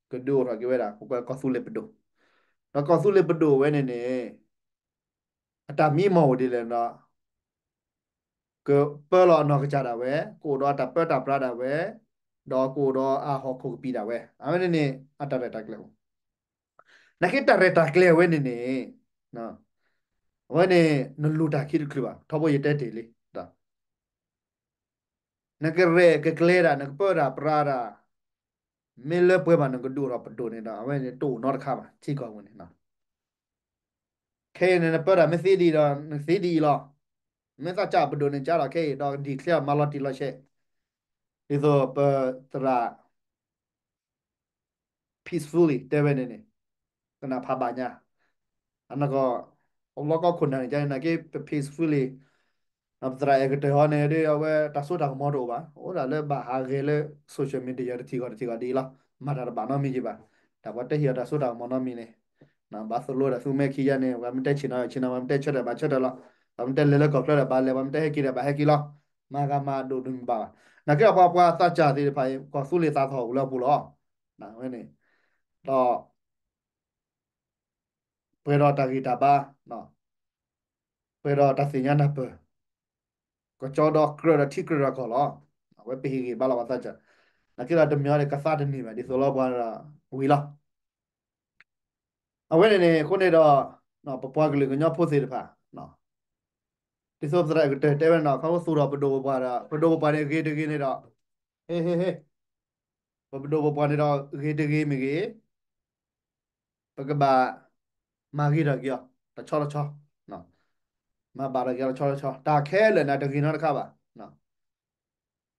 ကဒုးအိၣ်ထီၣ်က့ၤဝဲဒၣ် ပကွဲးကီၢ်သူလ့ၤပဒိၣ်, ဒီးကီၢ်သူလ့ၤပဒိၣ်ဝဲန့ၣ်န့ၣ် အတၢ်မံမီၢ်အိၣ်ဒ်လဲၣ်ဒီး ကပၢလီၤအနီၢ်ကစၢ်ဒၣ်ဝဲ, ကအိၣ်ဒီးအတၢ်ပၢတၢ်ပြးဒၣ်ဝဲ, ဒီးကအိၣ်ဒီးအဟီၣ်ခိၣ်ကပံာ်ဒၣ်ဝဲ, အဝဲန့ၣ်န့ၣ် အတၢ်ရဲၣ်တၢ်ကျဲၤအိၣ်, နာ်က့တၢ်ရဲၣ်တၢ်ကျဲၤဝဲန့ၣ်န့ၣ် အဝဲန့ၣ် နလူၤတၢ်ခံတချုးဘၣ်, ထီဘိယတဲတ့ၢ်လံ နကရဲၣ်ကကျဲၤဒၣ် နကပၢတၢ်ပြးဒၣ် မ့ၢ်လၢပှဲၤဘၣ်နကဒုးအိၣ်ထီၣ်ပဒိၣ်န့ၣ်ဒီး အဝဲန့ၣ်တအိၣ်နီတခါဘၣ် ထံကီၢ်ပူၤန့ၣ်, ခဲအံၤန့ၣ် နပၢတၢ်မ့ၢ်သ့ဒ်အံၤဒီး နသ့ဒ်အံၤလီၤ, မ့ၢ်သးစၢ်ပဒိၣ်န့ၣ် ကၢ်ထီၣ်ခဲအံၤဒီး declare မၤလီၤတံၢ်လီၤဆဲး, ဒ်သိးပသရၣ် peacefully တဲဝဲန့ၣ်န့ၣ် ကနၣ်ဖးဘၣ်ညါ, အနီၢ်ကီၢ် အလီၢ်ကီၢ်ခိၣ်နၢ်န့ၣ် ကန့ၣ်က့ ပ peacefully ပသရၣ်အဲၣ်ကတၢၢ်ဟီန့ၣ်ဒီး အဝဲတၢ်စိတၢ်ကမီၤတအိၣ်ဘၣ်, အိၣ်ဒၣ်လၢဘၣ်ဟးဂဲၤလၢ social media တထံၣ်ဂီၤတထံၣ်ဂီၤဒ်အံၤလီၤ, မၤတၢ်တဘၣ်နီတမံၤက့ဘၣ်, တၢ်ပှၤတဲဟ့ၣ်အီၤတၢ်စိတၢ်ကမီၤနီတမံၤန့ၣ် ဘၣ်သိၣ်လိတၢ်သူမ့ၢ်ခံယါန့ၣ် ပှၤမ့ၢ်တဲဆ့ၣ်နီၤဆ့ၣ်နီၤ ပှၤမ့ၢ်တဲဆၢထၢၣ်ဘၣ်ဆၢထၢၣ်လီၤ, ပှၤမ့ၢ်တဲလဲၤလၢကီၢ်ချၢဒီးဘၣ်လဲၤ ပှၤမ့ၢ်တဲဟဲက့ၤဒီးဘၣ်ဟဲက့ၤလီၤ, မၤဂၤမၤဒိၣ်ဒုးမ့ၢ်ဘၣ်ဘၣ်, နာ်က့ဒီးပှၤပှၤသးစၢ်သ့ၣ်တဖၣ်အံၤ ကီၢ်သူလ့ၤသးထီၣ်အိၣ်လၢအပူၤလီၤ, ဝဲန့ၣ်, ဒီး ပှဲၤဒီးတၢ်ဂံၢ်တၢ်ဘါ, ပှဲၤဒီးတၢ်သ့ၣ်ညါနၢ်ပၢၢ်, ကကၠီဒီးကြၢးဒီးထံကြၢးဒီးကီၢ်လီၤ, အဝဲပဟ့ၣ်ဂံၢ်ဘါလီၤပှၤသးစၢ်, နာ်က့ဒီးတမ့ၢ်အီၤဒီးကသးတန့ၢ်ဘၣ် ဒ်သိးလီၤပှၤဒီးဝံၤလီၤ, အဝဲန့ၣ်န့ၣ် အဃိန့ၣ်ဒီး ပပှၤကလုာ်ကညီဖိသ့ၣ်တဖၣ် ဒ်သိးပသရၣ်အကတၢၢ်တဲဝဲန့ၣ်ဒီး ခီဖျိသူၣ်ထီၣ်ပဒိၣ်ပပှၢ်ဒီး ပဒိၣ်ပပှၢ်န့ၣ်ဂ့ၤတဂ့ၤန့ၣ်ဒီး ဟ့ၣ်ဟ့ၣ်ဟ့ၣ် ပပဒိၣ်ပပှၢ်န့ၣ်ဒီးဂ့ၤတဂ့ၤမ့ၢ်ဂ့ၤ ပကဘၣ်မၤဂ့ၤထီၣ်က့ၤအီၤ တဆီတဆီ, အ မၤဘၣ်ဒီးက့ၤလီၤဆီဆီဆီ, တၢ်ခဲလၢာ်န့ၣ် တဂ့ၤနီတခါဘၣ်.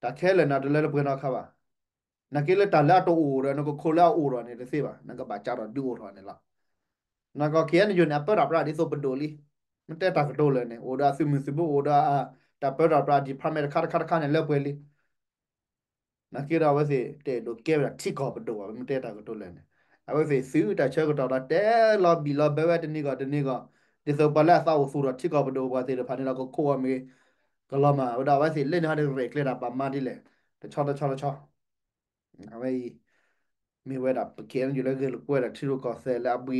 တၢ်ခဲလၢာ်န့ၣ် တလၢလၢပှဲၤနီတခါဘၣ်. နာ်က့လၢတၢ်လၢအတအိၣ်ဒီး နကခိၣ်လၢအအိၣ်ဒီးန့ၣ်တသ့ဘၣ်, နကဘၣ်ကးထီၣ်ဒုးအိၣ်ထီၣ်န့ၣ်လီၤ. နာ်က့ ခ့ၣ်အဲၣ်ယူၣ်န့ၣ် အပၢတၢ်ပြးဒ်သိးပဒိၣ်လံ. မ့ၢ်တဲတၢ်ကတိၤလၢာ်န့ၣ် အိၣ်ဒီးအသုးမုၢ်သုးဘိ အိၣ်ဒီးတၢ်ပၢတၢ်ပြး department တခါတခါတခါန့ၣ်လၢပှဲၤလံ. နာ်က့ဒီးအဝဲသ့ၣ်တအဲၣ်ဒိးကဲဝဲဒၣ်ထံကီၢ်ပဒိၣ်ဘၣ်, မ့ၢ်တဲတၢ်ကတိၤလၢာ်န့ၣ် အဝဲသ့ၣ်သုးတၢ်ဆၢကတီၢ်ဒီးတဲလီၤဘံၣ်လီၤဘၢဝဲတနံၤဂီၢ်တနံၤဂီၢ်, ဒ်သိးပှၤလၢအသးအိၣ်သူၣ်ထီၣ်ထံကီၢ်ပဒိၣ်ပှၤသ့ၣ်တဖၣ်န့ၣ်ဒီး ကခိးအီၤမ့ၢ်ဂ့ၤ, ကလီၤမၢ်ဝဲဒၣ် အဝဲသ့ၣ်လၢန့ၣ်ဟီဒီး ရဲၣ်ကျဲၤတၢ်ဘၣ်မၤဒ်လဲၣ်, တဆီတဆီတဆီ အဝဲအံၤ မ့ၢ်ဝဲဒၣ်ပ ခ့ၣ်အဲၣ်ယူၣ် လၢဂဲၤလိာ်ကွဲဒီးထံရူၢ်ကီၢ်သဲးလၢအဘှံးဘှါအီ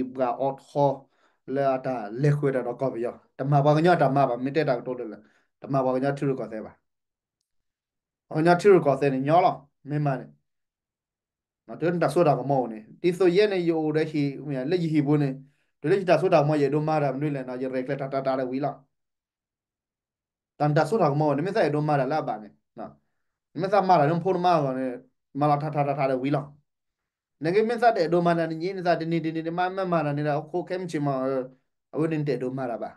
ထီ လၢအတၢ်လဲၤဃုာ်တၢ်ဒီးကီၢ်ပယီၤ, တမၤပှၤကညီတၢ်မၤဘၣ်, မ့ၢ်တဲတၢ်ကတိၤလၢာ်လၢာ်, တမၤပှၤကညီထံရူၢ်ကီၢ်သဲးဘၣ်. ပှၤကညီထံရူၢ်ကီၢ်သဲးန့ၣ်ညီလီၤ, မ့ၢ်မၤန့ၣ် တုၤလၢနတၢ်စိတၢ်ကမီၤအိၣ်န့ၣ် ဒ်သိးယဲန့ၣ် ယအိၣ်ဒီးဟံၣ် လၢယဟံၣ်ပူၤန့ၣ်, တုၤလၢယတၢ်စိတၢ်ကမီၤ ယအဲၣ်ဒိးမၤတၢ်မနုၤလဲၣ်န့ၣ် ယရဲၣ်ကျဲၤတၢ်တၢ်တၢ်ဒီးဝံၤလီၤ. တၢ်နတၢ်စိတၢ်ကမီၤအိၣ်န့ၣ် မ့ၢ်သးအဲၣ်ဒိးမၤတၢ်လၢအဘၣ်န့ၣ်, နမ့ၢ်သးမၤတၢ်လၢနဖိနမါအဂီၢ်န့ၣ် မၤလီၤတၢ်တၢ်တၢ်တၢ်ဒီးဝံၤလီၤ. နက့ မ့ၢ်သးတအဲၣ်ဒိးမၤတၢ်နညံးနသးတနံၤတနံၤန့ၣ် မ့ၢ်မၤတၢ်န့ၣ်ဒီး အခိၣ်ခဲမုၢ်ဆ့ၣ်မး အဝဲန့ၣ်နတအဲၣ်ဒိးမၤတၢ်ဘၣ်.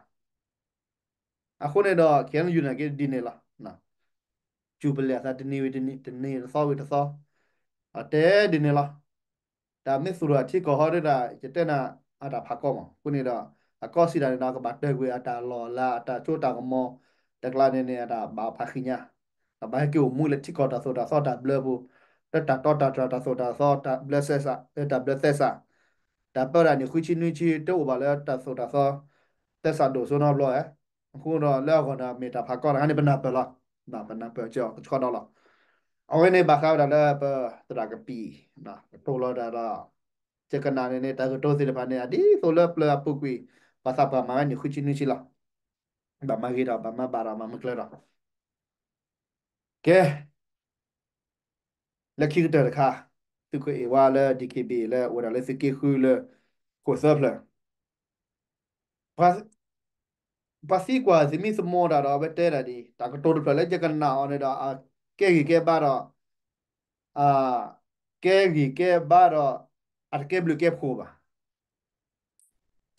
အဃိန့ၣ်ဒီး ခ့ၣ်အဲၣ်ယူၣ် နာ်က့ဒ်န့ၣ်လီၤ. စူၢ်ပလဲၢ်အသးတနံၤဝံၤတနံၤ, တနံၤတသီဝံၤတသီ, အတဲဒ်န့ၣ်လီၤ. တၢ်မ့ၢ်သူၣ်ထီၣ်ထံကီၢ်ဟီဒၣ် ယတဲနၤ အတၢ်ဖးကီမး. အဃိန့ၣ်ဒီး အကီၢ်စံးဒၣ်န့ၣ်ဒီး ကဘၣ်တၢၢ်ကွံာ်အတၢ်လီၢ်လၢအတၢ်စိတၢ်ကမီၤ တကျါန့ၣ်န့ၣ် အတၢ်ဘၣ်ဖးဃံညါ, ကဘၣ်ဟဲက့ၤအိၣ်မူလၢထံကီၢ်တၢ်သိၣ်တၢ်သီတၢ်ဘျၢပူၤ, လၢတၢ်တီတၢ်တြၢ်တၢ်သိၣ်တၢ်သီ တၢ်ဘျၢသဲစး, တၢ်ဘျၢသဲစး တၢ်ပၢတၢ်န့ၣ် ဃုဆံနွံဆံ တအိၣ်ဘၣ်လၢတၢ်သိၣ်တၢ်သီ သဲစးဒိၣ်စိနီတဘျီဧါ. အဃိဒီးလၢအဂီၢ်န့ၣ် မ့ၢ်တၢ်ဖးကီတခါန့ၣ် ပနၢ်ပၢၢ်လီၤ. ပနၢ်ပၢၢ်ကီကဆှီဒီးလီၤ. အဝဲန့ၣ်ဘၣ်ဃးဝဲဒၣ်လၢပသရၣ်ကပံာ် ကတိၤလီၤတၢ်ဒီး ယကနၣ်န့ၣ်န့ၣ် တၢ်ကတိၤသ့ၣ်တဖၣ်န့ၣ် အဒ်သိးလၢပျၢၤအပူၤကွံာ် ပှၤသးပှၢ်မၤဝဲန့ၣ် ဃုဆံနွံဆံလီၤ. ဘၣ်မၤဂ့ၤဒီး ဘၣ်မၤဘၣ်ဒီး မၤမုၢ်ကျၢၤဒီး ကဲ လၢခံကတၢၢ်တခါ သုးခိၣ်အဲၣ်ဝါလၢ DKBA လၢအိၣ်ဒၣ်လၢသုးက့ဃုလၢ ခိၣ်သၢဖျၢၣ် ပှၤသံကွၢ်သမံသမိးတၢ်ဒီး အဝဲတဲဒၣ်ဒ်အံၤ, တၢ်ကတိၤတဖျၢၣ်လၢယကနၣ်အီၤန့ၣ်ဒီး အကဲဂံၢ်ကဲဘါဒီး အကဲဂံၢ်ကဲဘါဒီး အတကဲဘျုးကဲဖှိၣ်ဘၣ်.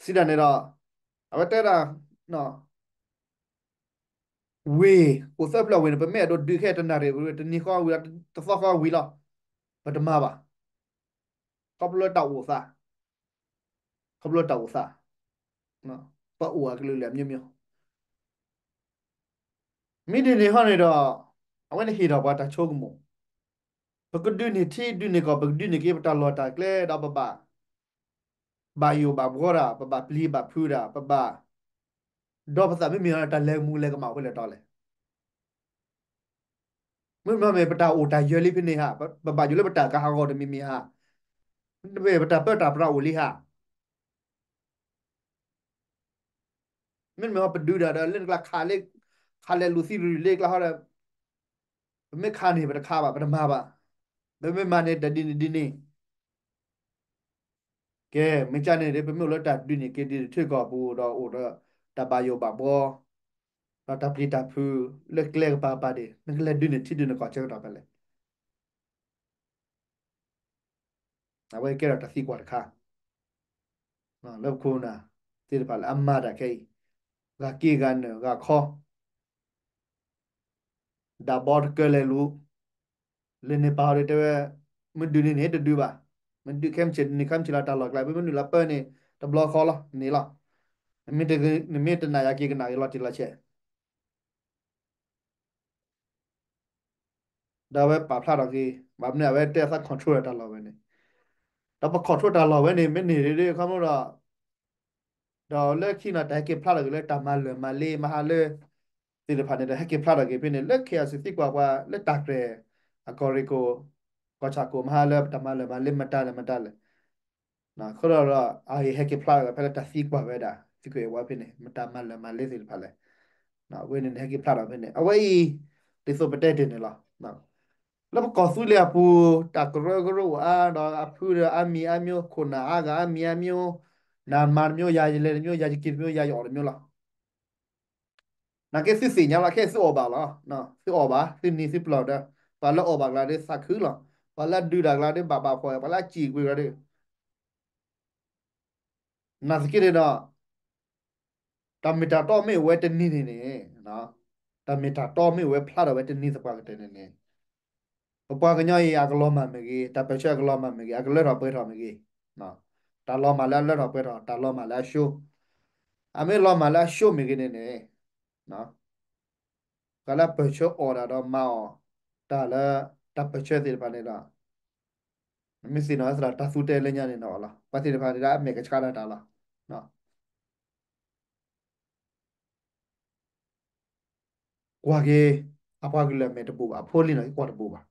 စံးဒၣ်န့ၣ်ဒီး အဝဲတဲဒၣ် ဝ့ၢ် ခိၣ်သၢဖျၢၣ်ဝ့ၢ်န့ၣ် ပမ့ၢ်အဲၣ်ဒိးဒုးခဲတနၣ်ရံၣ်ဝံၤ တနံၤဃီဝံၤလီၤ တသီဃီဝံၤလီၤ. ပတမၤဘၣ်. ခီဖျိလၢတၢ်အိၣ်သး, ခီဖျိလၢတၢ်အိၣ်သး, ပအိၣ်အကလုာ်လၢအမျိုးမျိုး မ့ၢ်ဒ်န့ၣ်ဟီန့ၣ်ဒီး အဝဲန့ၣ်ဟ့ၣ်ထီၣ်ပှၤတၢ်ဆိကမိၣ်, ပကဒုးန့ၢ်ထံဒုးန့ၢ်ကီၢ် ပကဒုးန့ၢ်က့ၤပတၢ်လီၢ်တၢ်ကျဲဒီးပဘၣ် ဘၣ်ယိၣ်ဘၣ်ဘှီတၢ်, ပဘၣ်ပျံၤဘၣ်ဖုးတၢ်, ပဘၣ် ဒီးပသးမ့မ့ၢ်တၢ်လဲၤမူလဲၤကမၣ်အိၣ်ဖဲလဲၣ်တီလဲၣ်. မ့မ့ၢ်ပတၢ်အိၣ်တၢ်ယၢၤလံဖဲန့ၣ်ဧါ, ပဘၣ်ယိၣ်လၢပတၢ်ကဟးဂီၤတမံၤမံၤဧါ, မ့မ့ၢ်ပတၢ်ပၢတၢ်ပြးအိၣ်လံဧါ. မ့မ့ၢ်ပဒုးတၢ်ဒီးလၢနကျါခးလဲၣ်, ခးလဲၣ်လူၤသံရူၤလၢကျါဟီဒီး ပမ့ၢ်ခးန့ၣ် ပတခးဘၣ် ပတမၤဘၣ်, ပမ့ၢ်မၤန့ၣ် တၢ်ဒ်န့ၣ်ဒ်န့ၣ်. ကဲ မ့ၢ်ကန့ၣ်ဒီး ပမ့ၢ်အိၣ်လၢတၢ်ဒုးန့ၢ်က့ၤဒ်ထံကီၢ်ပူၤဒီးအိၣ်ဒီး တၢ်ဘၣ်ယိၣ်ဘၣ်ဘှီ ဒီးတၢ်ပျံၤတၢ်ဖုး လၢကျဲကပၤပၤဒၣ် နကလဲၤဒုးန့ၢ်ထံဒုးန့ၢ်ကီၢ်ဆၢကတီၢ်ဖဲလဲၣ်. အဝဲကဲထီၣ်တၢ်သံကွၢ်တခါ လၢပခိၣ်နၢ်သ့ၣ်တဖၣ်လၢအမၤတၢ်ခဲအံၤ ဂၤက့ဂၤနၢၤဂၤခီ ဒၣ်ဘီတကၢလဲၤလူၤ လၢန့ၣ်ပာ်အီၤဒီးတဲဝဲ မ့ၢ်ဒုးန့ၣ်န့ၣ်တဒုးဘၣ်, မ့ၢ်ဒုးခဲမုၢ်ဆ့ၣ်န့ၣ် ခဲမုၢ်ဆ့ၣ်လၢတၢ်လီၢ်ကျါ မ့ၢ်မနုၤလၢပၢန့ၣ် တဘျီဃီလီၤန့ၣ်လီၤ. နမ့ၢ်တနာ်ယၤက့ၤကနၣ်က့ၤလီၤတံၢ်လီၤဆဲး ဒီးအဝဲပာ်ဖျါထီၣ်က့ၤ ဘၣ်မနုၤအဝဲတဲအသး control တၢ်လီၢ်ဝဲန့ၣ်, ဒီးပ control တၢ်လီၢ်ဝဲန့ၣ် မ့ၢ်န့ၢ်ဒ်ခီမ့ၢ်ဒီး ဒီးလၢခံနီၤ တၢ်ဟဲက့ၤဖျါထီၣ်က့ၤလၢတၢ်မၤလၢာ်မၤလ့မဟါလၢ သ့ၣ်တဖၣ်န့ၣ်ဒီး ဟဲက့ၤဖျါထီၣ်က့ၤဖဲန့ၣ် လၢ ခ့ၣ်အဲၣ်ယူၣ် စံးသံကွၢ်ပှၤလၢတၢ်ကြဲၤ အကီၢ်ရ့ၣ်ခိၣ် ကီၢ်ဆၣ်ခိၣ်မဟါလၢတၢ်မၤလၢာ်မၤလ့မတၤလဲၣ်မတၤလဲၣ် အဃိဒီး အဟဲက့ၤဖျါထီၣ်က့ၤဖဲလၢတၢ်သံကွၢ်ဝဲဒၣ် သံကွၢ်ဝဲဖဲန့ၣ် မတၤမၤလၢာ်မၤလ့သ့ၣ်တဖၣ်လဲၣ်. အဝဲန့ၣ်န့ၣ် ဟဲက့ၤဖျါထီၣ်ဖဲန့ၣ် အဝဲအံၤ ဒ်သိးပတဲတ့ၢ်န့ၣ်လီၤ. လၢပကီၢ်သူလ့ၤအပူၤ တၢ်ကရၢကရိအိၣ်အါ ဒီးအဖုဒီးအါမံၤအါမျိုး ခိၣ်နၢ်အါဂၤအါမံၤအါမျိုး နမၤတမျိုး ယၤယလဲၤတမျိုး ယၤယက့ၤတမျိုး ယၤယအီၣ်တမျိုးလီၤ. နာ်က့သုသ့ၣ်ညါလီၤ ခဲအံၤသုအီၣ်ဘၣ်လီၤ. သုအီၣ်ဘၣ် သုနံၤသုပျီၢ်ဒီး ပှၤလၢအီၣ်ဘၣ်ကျါဒီးသးခုလီၤ. ပှၤလၢအဒုးတၢ်ကျါဒီး ဘၣ်ဘၣ်ဖှီၣ် ပှၤလၢအစံၣ်ကွံာ်ကျါဒီး နာ်သက့န့ၣ်ဒီး တၢ်မ့ၢ်တၢ်တီမ့ၢ်အိၣ်ဝဲတနံၤန့ၣ်န့ၣ်, တၢ်မ့ၢ်တၢ်တီမ့ၢ်အိၣ်ဝဲဖျါထီၣ်ဝဲတနံၤသပှၢ်ကတၢၢ်န့ၣ်န့ၣ်, ပပှၤကညီအံၤအကလီၤမၢ်မ့ၢ်ဂ့ၤ, တၢ်ပၢၢ်ဆၢအကလီၤမၢ်မ့ၢ်ဂ့ၤ, အကလၢထီၣ်ပှဲၤထီၣ်မ့ၢ်ဂ့ၤ, တၢ်လီၤမၢ်လၢအလၢထီၣ်ပှဲၤထီၣ်, တၢ်လီၤမၢ်လၢအရှုံး, အမ့ၢ်လီၤမၢ်လၢအရှုံးမ့ၢ်ဂ့ၤန့ၣ်န့ၣ်, ပှၤလၢပၢၢ်ဆၢအီၣ်တၢ်ဒီးမၤအီၣ်တၢ်လၢ တၢ်ပၢၢ်ဆၢသ့ၣ်တဖၣ်န့ၣ်ဒီး, မ့ၢ်သ့ၣ်နီၣ်သရၣ်တၢ်သူတဲလၢညါန့ၣ်နီၣ်လီၤ. ပှၤသ့ၣ်တဖၣ်န့ၣ်ဒီးအမဲာ်ကဆှးဒၣ်တၢ်လီၤ. ကွၢ်က့ၤ အပှၤကလုာ်အမဲာ်တဘူးဘၣ်, အဖိလံနီၣ်က့ၤကွၢ်တဘူးဘၣ်.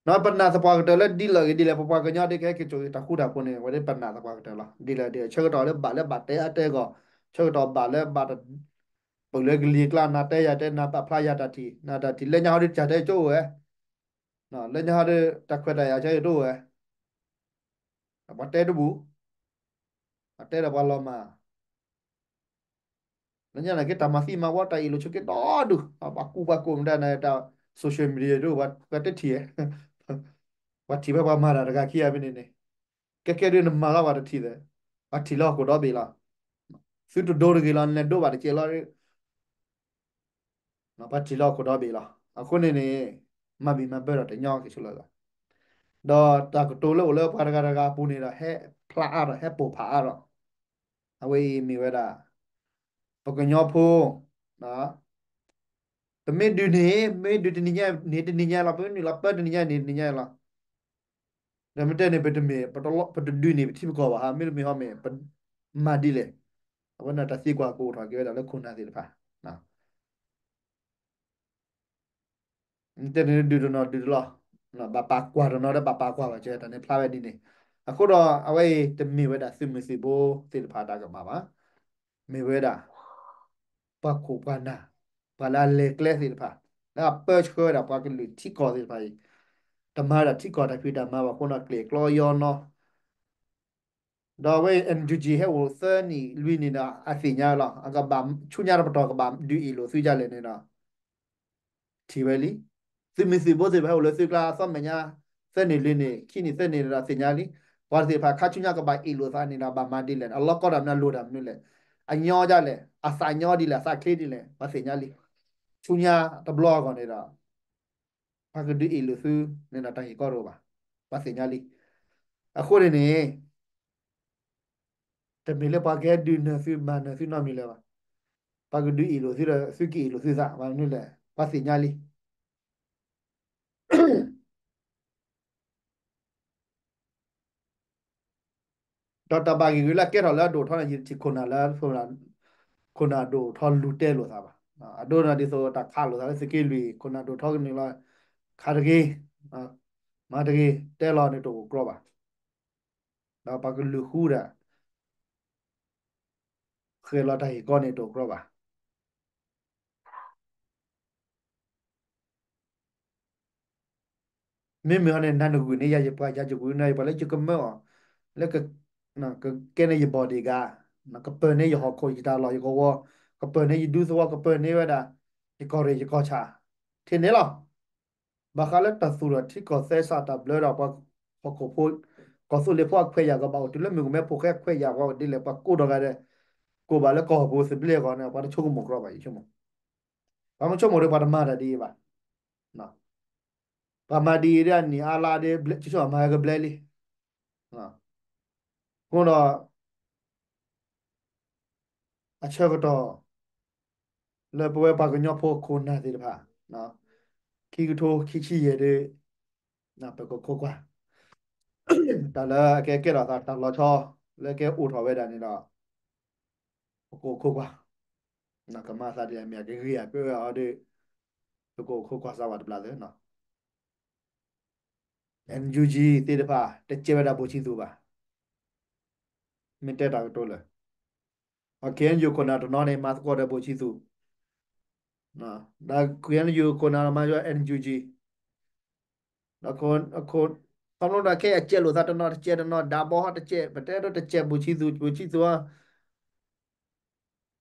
နီၣ် ပနာ်သပှၢ်ကတၢၢ်လၢဒ်လဲၣ်ဂ့ၤဒ်လဲၣ်, ပပှၤကညီဒ်ကဟဲက့ၤစိာ်က့ၤတၢ်ဃူတၢ်ဖိးန့ၣ် ဝဲဒၣ်ပနာ်သပှၢ်ကတၢၢ်လီၤ. ဒ်လဲၣ်ဒ်လဲၣ် ဆၢကတီၢ်လၢဘၣ်လၢဘၣ်တဲအါတဲဂီၢ်, ဆၢကတီၢ်ဘၣ်လၢဘၣ်တ ပၢၢ်လၢကလံၤကျါ နၤတဲယၤတဲ နၤပာ်ဖျါယၤတၢ်ထံၣ်, နၤတၢ်ထံၣ် လၢညါဟီဒ်တၢ်တဲကၠိဝဲ, လၢညါဟီဒ်တၢ်ခွဲးတၢ်ယာ်ဆၢကတီၢ်ဝဲ, ပှၤတဲတဘူး, ပှၤတဲဒီးပှၤလီၤမၢ် လၢညါန့ၣ်က့တၢ်မၤသံမၤဝီ တၢ်အ့ၣ်လိာ်ဆိးက့ဒီဒူၣ်, ပှၤကူပှၤကိးမတၤန့ၣ် တၢ် social media ဒိၣ် ပှၤတထံၣ်, ပှၤထံၣ်ဖဲပှၤမၤတၢ်တဂၤခံဂၤဖဲန့ၣ်န့ၣ်, ကဲကဲဒုးနမၤလီၤပှၤတထံၣ်သ့, ပှၤထံၣ်လၢဟီၣ်ခိၣ်ဒီဘ့ၣ်လီၤ. သုတဒိတဂ့ၤလီၤ နလဲၤဒိဘၣ်တစဲးလီၤ ပှၤထံၣ်လၢဟီၣ်ခိၣ်ဒီဘ့ၣ်လီၤ. အဃိန့ၣ်န့ၣ် မၤဘံၣ်မၤဘၢဒီးတညီက့ၤဆိလၢၤဘၣ်. ဒီးတၢ်ကတိၤလၢအိၣ်လၢပှၤတဂၤတဂၤအပူၤန့ၣ်ဒီး ဟဲဖျါအါထီၣ် ဟဲပိာ်ဖးအါထီၣ်, အဝဲအံၤမ့ၢ်ဝဲဒၣ် ပကညီဖိ ပမ့ၢ်ဒုးန့ၣ် မ့ၢ်ဒုးတနံၤညါန့ၣ်တနံၤညါလီၤ, ပမ့ၢ်နုာ်လီၤပၢတနံၤညါန့ၣ်တနံၤညါလီၤ. ဒီးမ့ၢ်တဲန့ၣ် ပတမ့ၢ် ပတဒုးန့ၣ် ပထံပကီၢ်ဘၣ်ဟါ, မ့တမ့ၢ်ဟီမ့ၢ် ပမၤဒ်လဲၣ်. အဝဲန့ၣ်တၢ်သံကွၢ်ကအိၣ်ထီၣ်က့ၤဝဲဒၣ်လၢခိၣ်နၢ်သ့ၣ်တဖၣ် တဲန့ၣ်ဒုးတနီၤဒုးတလီၤ, ဘၣ်ပာ်ကွၢ်တနီၤဒီးဘၣ်ပာ်ကွၢ်ဘၣ်ကဲ တၢ်န့ၣ်ဖျါဝဲဒ်န့ၣ်. အဃိဒီးအဝဲအံၤတမ့ၢ်ဝဲဒၣ်သုးမုၢ်သံၣ်ဘိသ့ၣ်တဖၣ်တၢ်ကမၣ်ဘၣ်, မ့ၢ်ဝဲဒၣ် ပှၤခိၣ်ပှၤနၢ်, ပှၤလၢအလဲၤကျဲသ့ၣ်တဖၣ်, လၢအပၢဆှၢဝဲဒၣ်ပှၤကလုာ်ထံကီၢ်သ့ၣ်တဖၣ်အံၤ, တမၤဝဲဒၣ်ထံကီၢ်တၢ်ဖံးတၢ်မၤဘၣ်အဃိန့ၣ် ကျဲၣ်ကျီယီနီၤ ဒီးအဝဲ NUG ဟဲအိၣ်သၢနံၣ်လွံၢ်နံၣ်ဒီး အသ့ၣ်ညါလီၤ. အကဘၣ်ဆူညါတပတီၢ်ကဘၣ်ဒုးအ့ၣ်လိာ်သုဒ်လဲၣ်န့ၣ်ဒီး ထံၣ်ဝဲလံ. သုးမုၢ်သံၣ်ဘိသ့ၣ်တဖၣ်ဟဲအိၣ်လၢသုကျါအသီမဲာ်ညါ သၢနံၣ်လွံၢ်နံၣ် ခံနံၣ်သၢနံၣ်ဒီးသ့ၣ်ညါလံ. ပှၤသ့ၣ်တဖၣ်ခါဆူညါကဘၣ်အ့ၣ်လိာ်သးန့ၣ်ဒီး ဘၣ်မၤဒ်လဲၣ်န့ၣ် အလီၢ်ကီဒၣ်မနုၤလိၣ်ဒၣ်မနုၤလဲၣ်. အညီဒ်လဲၣ် အသးညီဒ်လဲၣ် အသးချ့ဒ်လဲၣ် ပှၤသ့ၣ်ညါလံ. ဆူညါတဘျီအဂီၢ်န့ၣ်ဒီး ပှၤကဒုးအ့ၣ်လိာ်သုန့ၣ်ဒီးတၢ်ဂ့ၢ်ကီတအိၣ်ဘၣ်. ပှၤသ့ၣ်ညါလံ. အဃိန့ၣ်န့ၣ် တမ့ၢ်လၢပှၤကဟဲဒုးနၢၤသုမၤနၢၤသုနီတမံၤလၢၤဘၣ်. ပှၤကဒုးအ့ၣ်လိာ်သုဒီး သုကအ့ၣ်လိာ်သုသး ဘၣ်မနုၤလဲၣ် ပှၤသ့ၣ်ညါလံ. ဒီးတၢ်ဘၣ်ဂ့ၢ်ဂ့ၤလၢအကဲထီၣ်လၢအဒိၣ်ထီန့ၣ် ယထံၣ်ခိၣ်နၢ်လၢ ခိၣ်နၢ်ဒိၣ်ထီလူၤတဲလိာ်သးဘၣ်. အဒိန့ၣ်ဒ်သိးတၢ်ခးလိာ်သးလၢသုးက့လွံၢ် ခိၣ်နၢ်ဒိၣ်ထီကနုာ်လီၤ ခးတဂ့ၤ မၤတဂ့ၤ တဲလီၤန့ၣ်တအိၣ်ကြီဘၣ်. ဒီးပှၤကလုာ်ဃူဒၣ် ဃဲၤလီၤတၢ်ဂ့ၢ်ကီန့ၣ်တအိၣ်ကြီဘၣ်. မ့မ့ၢ်ဟီန့ၣ် နၤနဂုာ်န့ၢ်ယၤယပှၤ ယၤယဂုာ်န့ၢ်ယပှၤလၢယကမၢအီၤ လၢ ကကဲန့ၢ်ယ bodyguard ကပၢၢ်န့ၢ်ယဟီၣ်ခိၣ်ယတၢ်လီၢ်ယကဝီၤ ကပၢၢ်န့ၢ်ယဒူသဝီ ကပၢၢ်န့ၢ်ဝဲဒၣ် ယကီၢ်ရ့ၣ်ယကီၢ်ဆၣ် ထံၣ်န့ၣ်လီၤ. ဘၣ်ဃးလၢတၢ်သူၣ်ထီၣ်ထံကီၢ်သဲစးတၢ်ဘျၢဒီးပှၤဟီၣ်ခိၣ်ဖိ ကီၢ်သူလ့ၤဖိအခွဲးယာ်ကဘၣ်အိၣ်တုၤလၢမုၢ်ကမဲဖိဃဲခွဲးယာ်ပှၤအိၣ်ဒ်လဲၣ် ပှၤကိးဒီးဂၤဒဲး ကိးဘၣ်လၢကီၢ်ဟီၣ်ဖိသဘျ့အဂီၢ်န့ၣ် ပှၤတဆိကမိၣ်ကြီဘၣ် ယဆိကမိၣ် ပှၤမ့ၢ်ဆိကမိၣ်ဒီးပှၤတမၤတၢ်ဒ်အံၤဘၣ်. ပှၤမၤဒ်အံၤဒ်အနံၣ်အါလါဒ် ဆိဆိအမၤဟဲကဘျဲလံ. အဃိဒီး အဆၢကတီၢ် လၢပဝဲပှၤကညီဖိခိၣ်နၢ်သ့ၣ်တဖၣ် ခံကထိခံဆံယဲၢ်ဒ် ပကခိးကွၢ် တၢ်လၢအကဲကဲထီၣ်သးတၢ်လီၤဆီ လၢကဲအိၣ်ထီၣ်ဝဲဒၣ်န့ၣ်ဒီး ပကအိၣ်ခိးကွၢ် ကမၤသးဒ်လဲၣ်မ့ၢ်အကဂ့ၤအကၢအီၤဒီး ပကအိၣ်ခိးကွၢ်စၢ်ဝဲတဘျီလၢ NUG သ့ၣ်တဖၣ် တကဲးဝဲဒၣ်ဘိၣ်ဆံသူးဘၣ်. မ့ၢ်တဲတၢ်ကတိၤလၢ KNU ခိၣ်နၢ်တနီၤန့ၣ် မၤသကိးဒီးဘိၣ်ဆံသူး ဒီး KNU ခိၣ်နၢ်မၤယွၤ NUG ဒီး ခီဖျိတၢ်ခဲအံၤအကဲးလိာ်သးတနီၤတကဲးတနီၤ ဒၣ်ဘီဟီတကဲး ပတဲဒိတကဲးဘိၣ်ဆံသူး ဘိၣ်ဆံသူး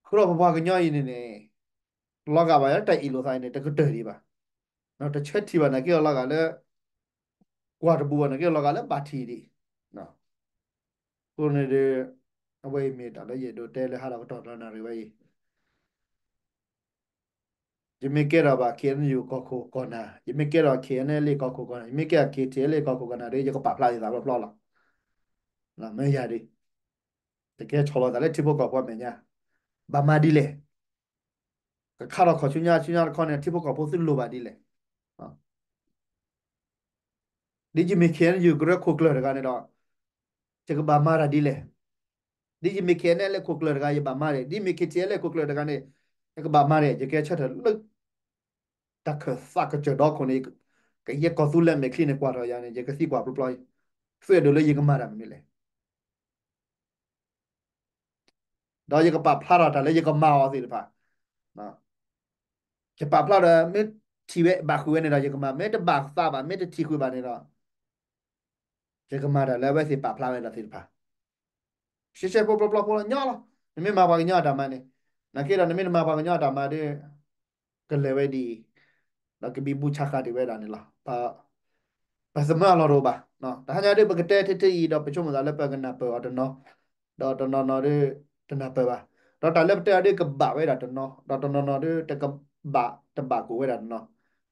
ဃုာ်ဒီးပပှၤကညီအံၤန့ၣ်န့ၣ် လီၤဂာ်ဘၣ်လၢတၢ်အ့ၣ်လိာ်သးအံၤန့ၣ် တကတၢၢ်ဒံးဘၣ်. တဆၢထံၣ်ဘၣ်နာ်က့အီၤလီၤဂာ်လၢ ကွၢ်တဘူးဘၣ်နာ်က့အီၤလီၤဂာ်လၢဘၣ်ထံၣ်ဒံး အဃိန့ၣ်ဒီး အဝဲအံၤမ့ၢ်တၢ်လၢယအဲၣ်ဒိးတဲလၢဟါဒီးကတီၢ်ဒီးနၣ်ရံၣ်ဝဲအံၤ ယမ့ၢ်ကဲထီၣ်ဘၣ် K N U ကီၢ်ခိၣ်ကီၢ်နၢ်, ယမ့ၢ်ကဲထီၣ် K N L A ကီၢ်ခိၣ်ကီၢ်နၢ်, ယမ့ၢ်ကဲထီၣ် K T L A ကီၢ်ခိၣ်ကီၢ်နၢ်ဒီး ယကပာ်ဖျါယသးဖျီဖျီလီၤ. မ့ၢ်ယၤဒ် တကဲဆီၣ်လီၤသးလၢထံဖိကီၢ်ဖိအမဲာ်ညါ, ဘၣ်မၤဒ်လဲၣ်. ကခါထီၣ်ခီၣ်ဆူညါဆူညါတခီန့ၣ် ထံဖိကီၢ်ဖိသုလိၣ်ဘၣ်ဒ်လဲၣ်. ဒ်ယမ့ၢ် K N U ကရၢခိၣ်ကျၢၢ်တဂၤန့ၣ်ဒီး ယကဘၣ်မၤတၢ်ဒ်လဲၣ်. ဒ်ယမ့ၢ် K N L A ခိၣ်ကျၢၢ်တဂၤ ယဘၣ်မၤဒ်လဲၣ်, ဒ်မ့ၢ် K T L A ခိၣ်ကျၢၢ်တဂၤန့ၣ် ယကဘၣ်မၤဒ်လဲၣ်, ယကဲဆၢထၢၣ်လၢ တၢ်ခၢၣ်သးကစၢၢ်ဒီခိၣ်န့ၣ် ကယဲၢ်ကီၢ်သူလ့ၤမဲာ်ချံန့ၣ်ကွၢ်ထီၣ်ယၤန့ၣ် ယကသံကွၢ်ဖျီဖျီအံၤ, သုအဲၣ်ဒိးလၢယကမၤတၢ်မနုၤလဲၣ်. ဒီးယကပာ်ဖျါထီၣ်တၢ်လၢယကမၤအီၤသ့ၣ်တဖၣ်, ယပာ်ဖျါဒီး မ့ၢ်ထံၣ်ဝဲဘၣ်ဃုာ်ဝဲန့ၣ်ဒီး ယကမၤ, မ့ၢ်တဘၣ်သးဘၣ် မ့ၢ်တထံၣ်ဃုာ်ဘၣ်န့ၣ်ဒီး ယကမၤတၢ်လၢအဝဲသ့ၣ်ပာ်ဖျါဝဲဒၣ်သ့ၣ်တဖၣ် ရှဲရှဲဖိဖျီဖျီဖိလီၤညီလီၤ. နမ့ၢ်မၤပှၤကညီအတၢ်မၤန့ၣ်, နာ်က့ဒီး နမ့ၢ်တမၤပှၤကညီအတၢ်မၤဒီး ကလဲၤဝဲဒ်အံၤ, ဒီးကဘံဘူဆါဃာ်တ့ၢ်ဝဲဒၣ်န့ၣ်လီၤ. ပသမၢအလီၢ်တအိၣ်ဘၣ်. တဟါညါဒီး ပကတဲထဲထဲအံၤဒီး ပဆိကမိၣ်သးလၢပကနၢ်ပၢၢ်အီၤတနီၤ, ဒီးတနီၤနီၤဒီး တနၢ်ပၢၢ်ဘၣ်. ဒီးတၢ်လၢပတဲအီၤဒီးကဘၣ်ဝဲဒၣ်တနီၤ, ဒီးတနီၤနီၤဒီး တကဘၣ်တဘၣ်ကအိၣ်ဝဲဒၣ်တနီၤ,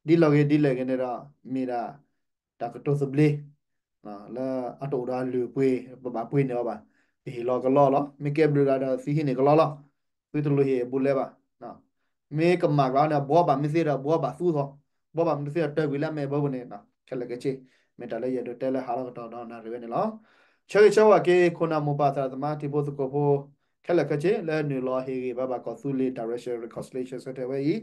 ဒ်လဲၣ်ဂ့ၤဒ်လဲၣ်ဂ့ၤန့ၣ်ဒီး မ့ၢ်ဒၣ် တၢ်ကတိၤသဘျ့ လၢအတအိၣ်ဒီးအလုၢ်အပှ့ၤ ပဘၣ်ပှ့ၤန့ၢ်အီၤဘၣ်. ပဟ့ၣ်လီၤကလီလီၤ. မ့ၢ်ကဲဘျုးဒၣ်ဒီး သုဟံးန့ၢ်ကလီလီၤ. သုတလိၣ်ဟ့ၣ်အဘူးလဲဘၣ်. မ့ၢ်ကမၣ်ကျါန့ၣ် ဘှီဘၣ်မ့ၢ်သ့ဒီး ဘှီဘၣ်သူသီ, ဘှီဘၣ်မ့ၢ်သ့ဒီး တၢၢ်ကွံာ်လၢအမဲာ်ဘၢပူၤန့ၣ် ခဲလၢာ်ခဲဆ့ မ့ၢ်တၢ်လၢယအဲၣ်ဒိးတဲလၢဟါလီၤကတီၢ်ဒီးနၣ်ရံၣ်ဝဲန့ၣ်လီၤ. ဆၢဂ့ၤဆၢဝါက့ၤ ခိၣ်နၢ်မိၢ်ပၢ်သရၣ်သမါ တံၤဖိသကိးဖိ ခဲလၢာ်ခဲဆ့ လၢနုာ်လီၤဟ့ၣ်ဂံၢ်ဘါဘၣ်ကီၢ်သူလ့ၤ Direction Reconciliation Center ဝဲအံၤ,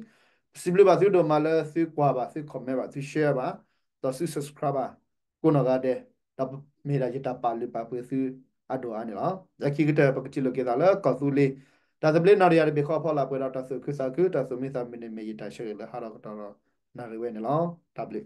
ပစံးဘျုးဘၣ်သုဒိၣ်မးလၢသုကွၢ်ဘၣ် သု comment ဘၣ် သု share ဘၣ် ဒီးသု subscribe ဘၣ် ကိးနီၢ်ဂၤဒဲး, ဒီးမ့ၢ်ဒၣ်ယတၢ်ပာ်လုၢ်ပာ်ပှ့ၤသုအဒိၣ်အါန့ၣ်လီၤ. လၢခံကတၢၢ် ပကထံၣ်လိာ်က့ၤသးလၢကီၢ်သူလ့ၤ တၢ်သဘျ့နီၣ်တယၢ်တဘ့ၣ်ဃီအဖီလာ်ပှဲၤဒီးတၢ်သူၣ်ခုသးခု တၢ်သူၣ်မံသးမုာ်န့ၣ် မ့ၢ်ယတၢ်ဆၢဂ့ၤလၢဟါဒီးကတီၢ်ဒီးနၣ်ရံၣ်ဝဲန့ၣ်လီၤ. တၢ်ဘျုး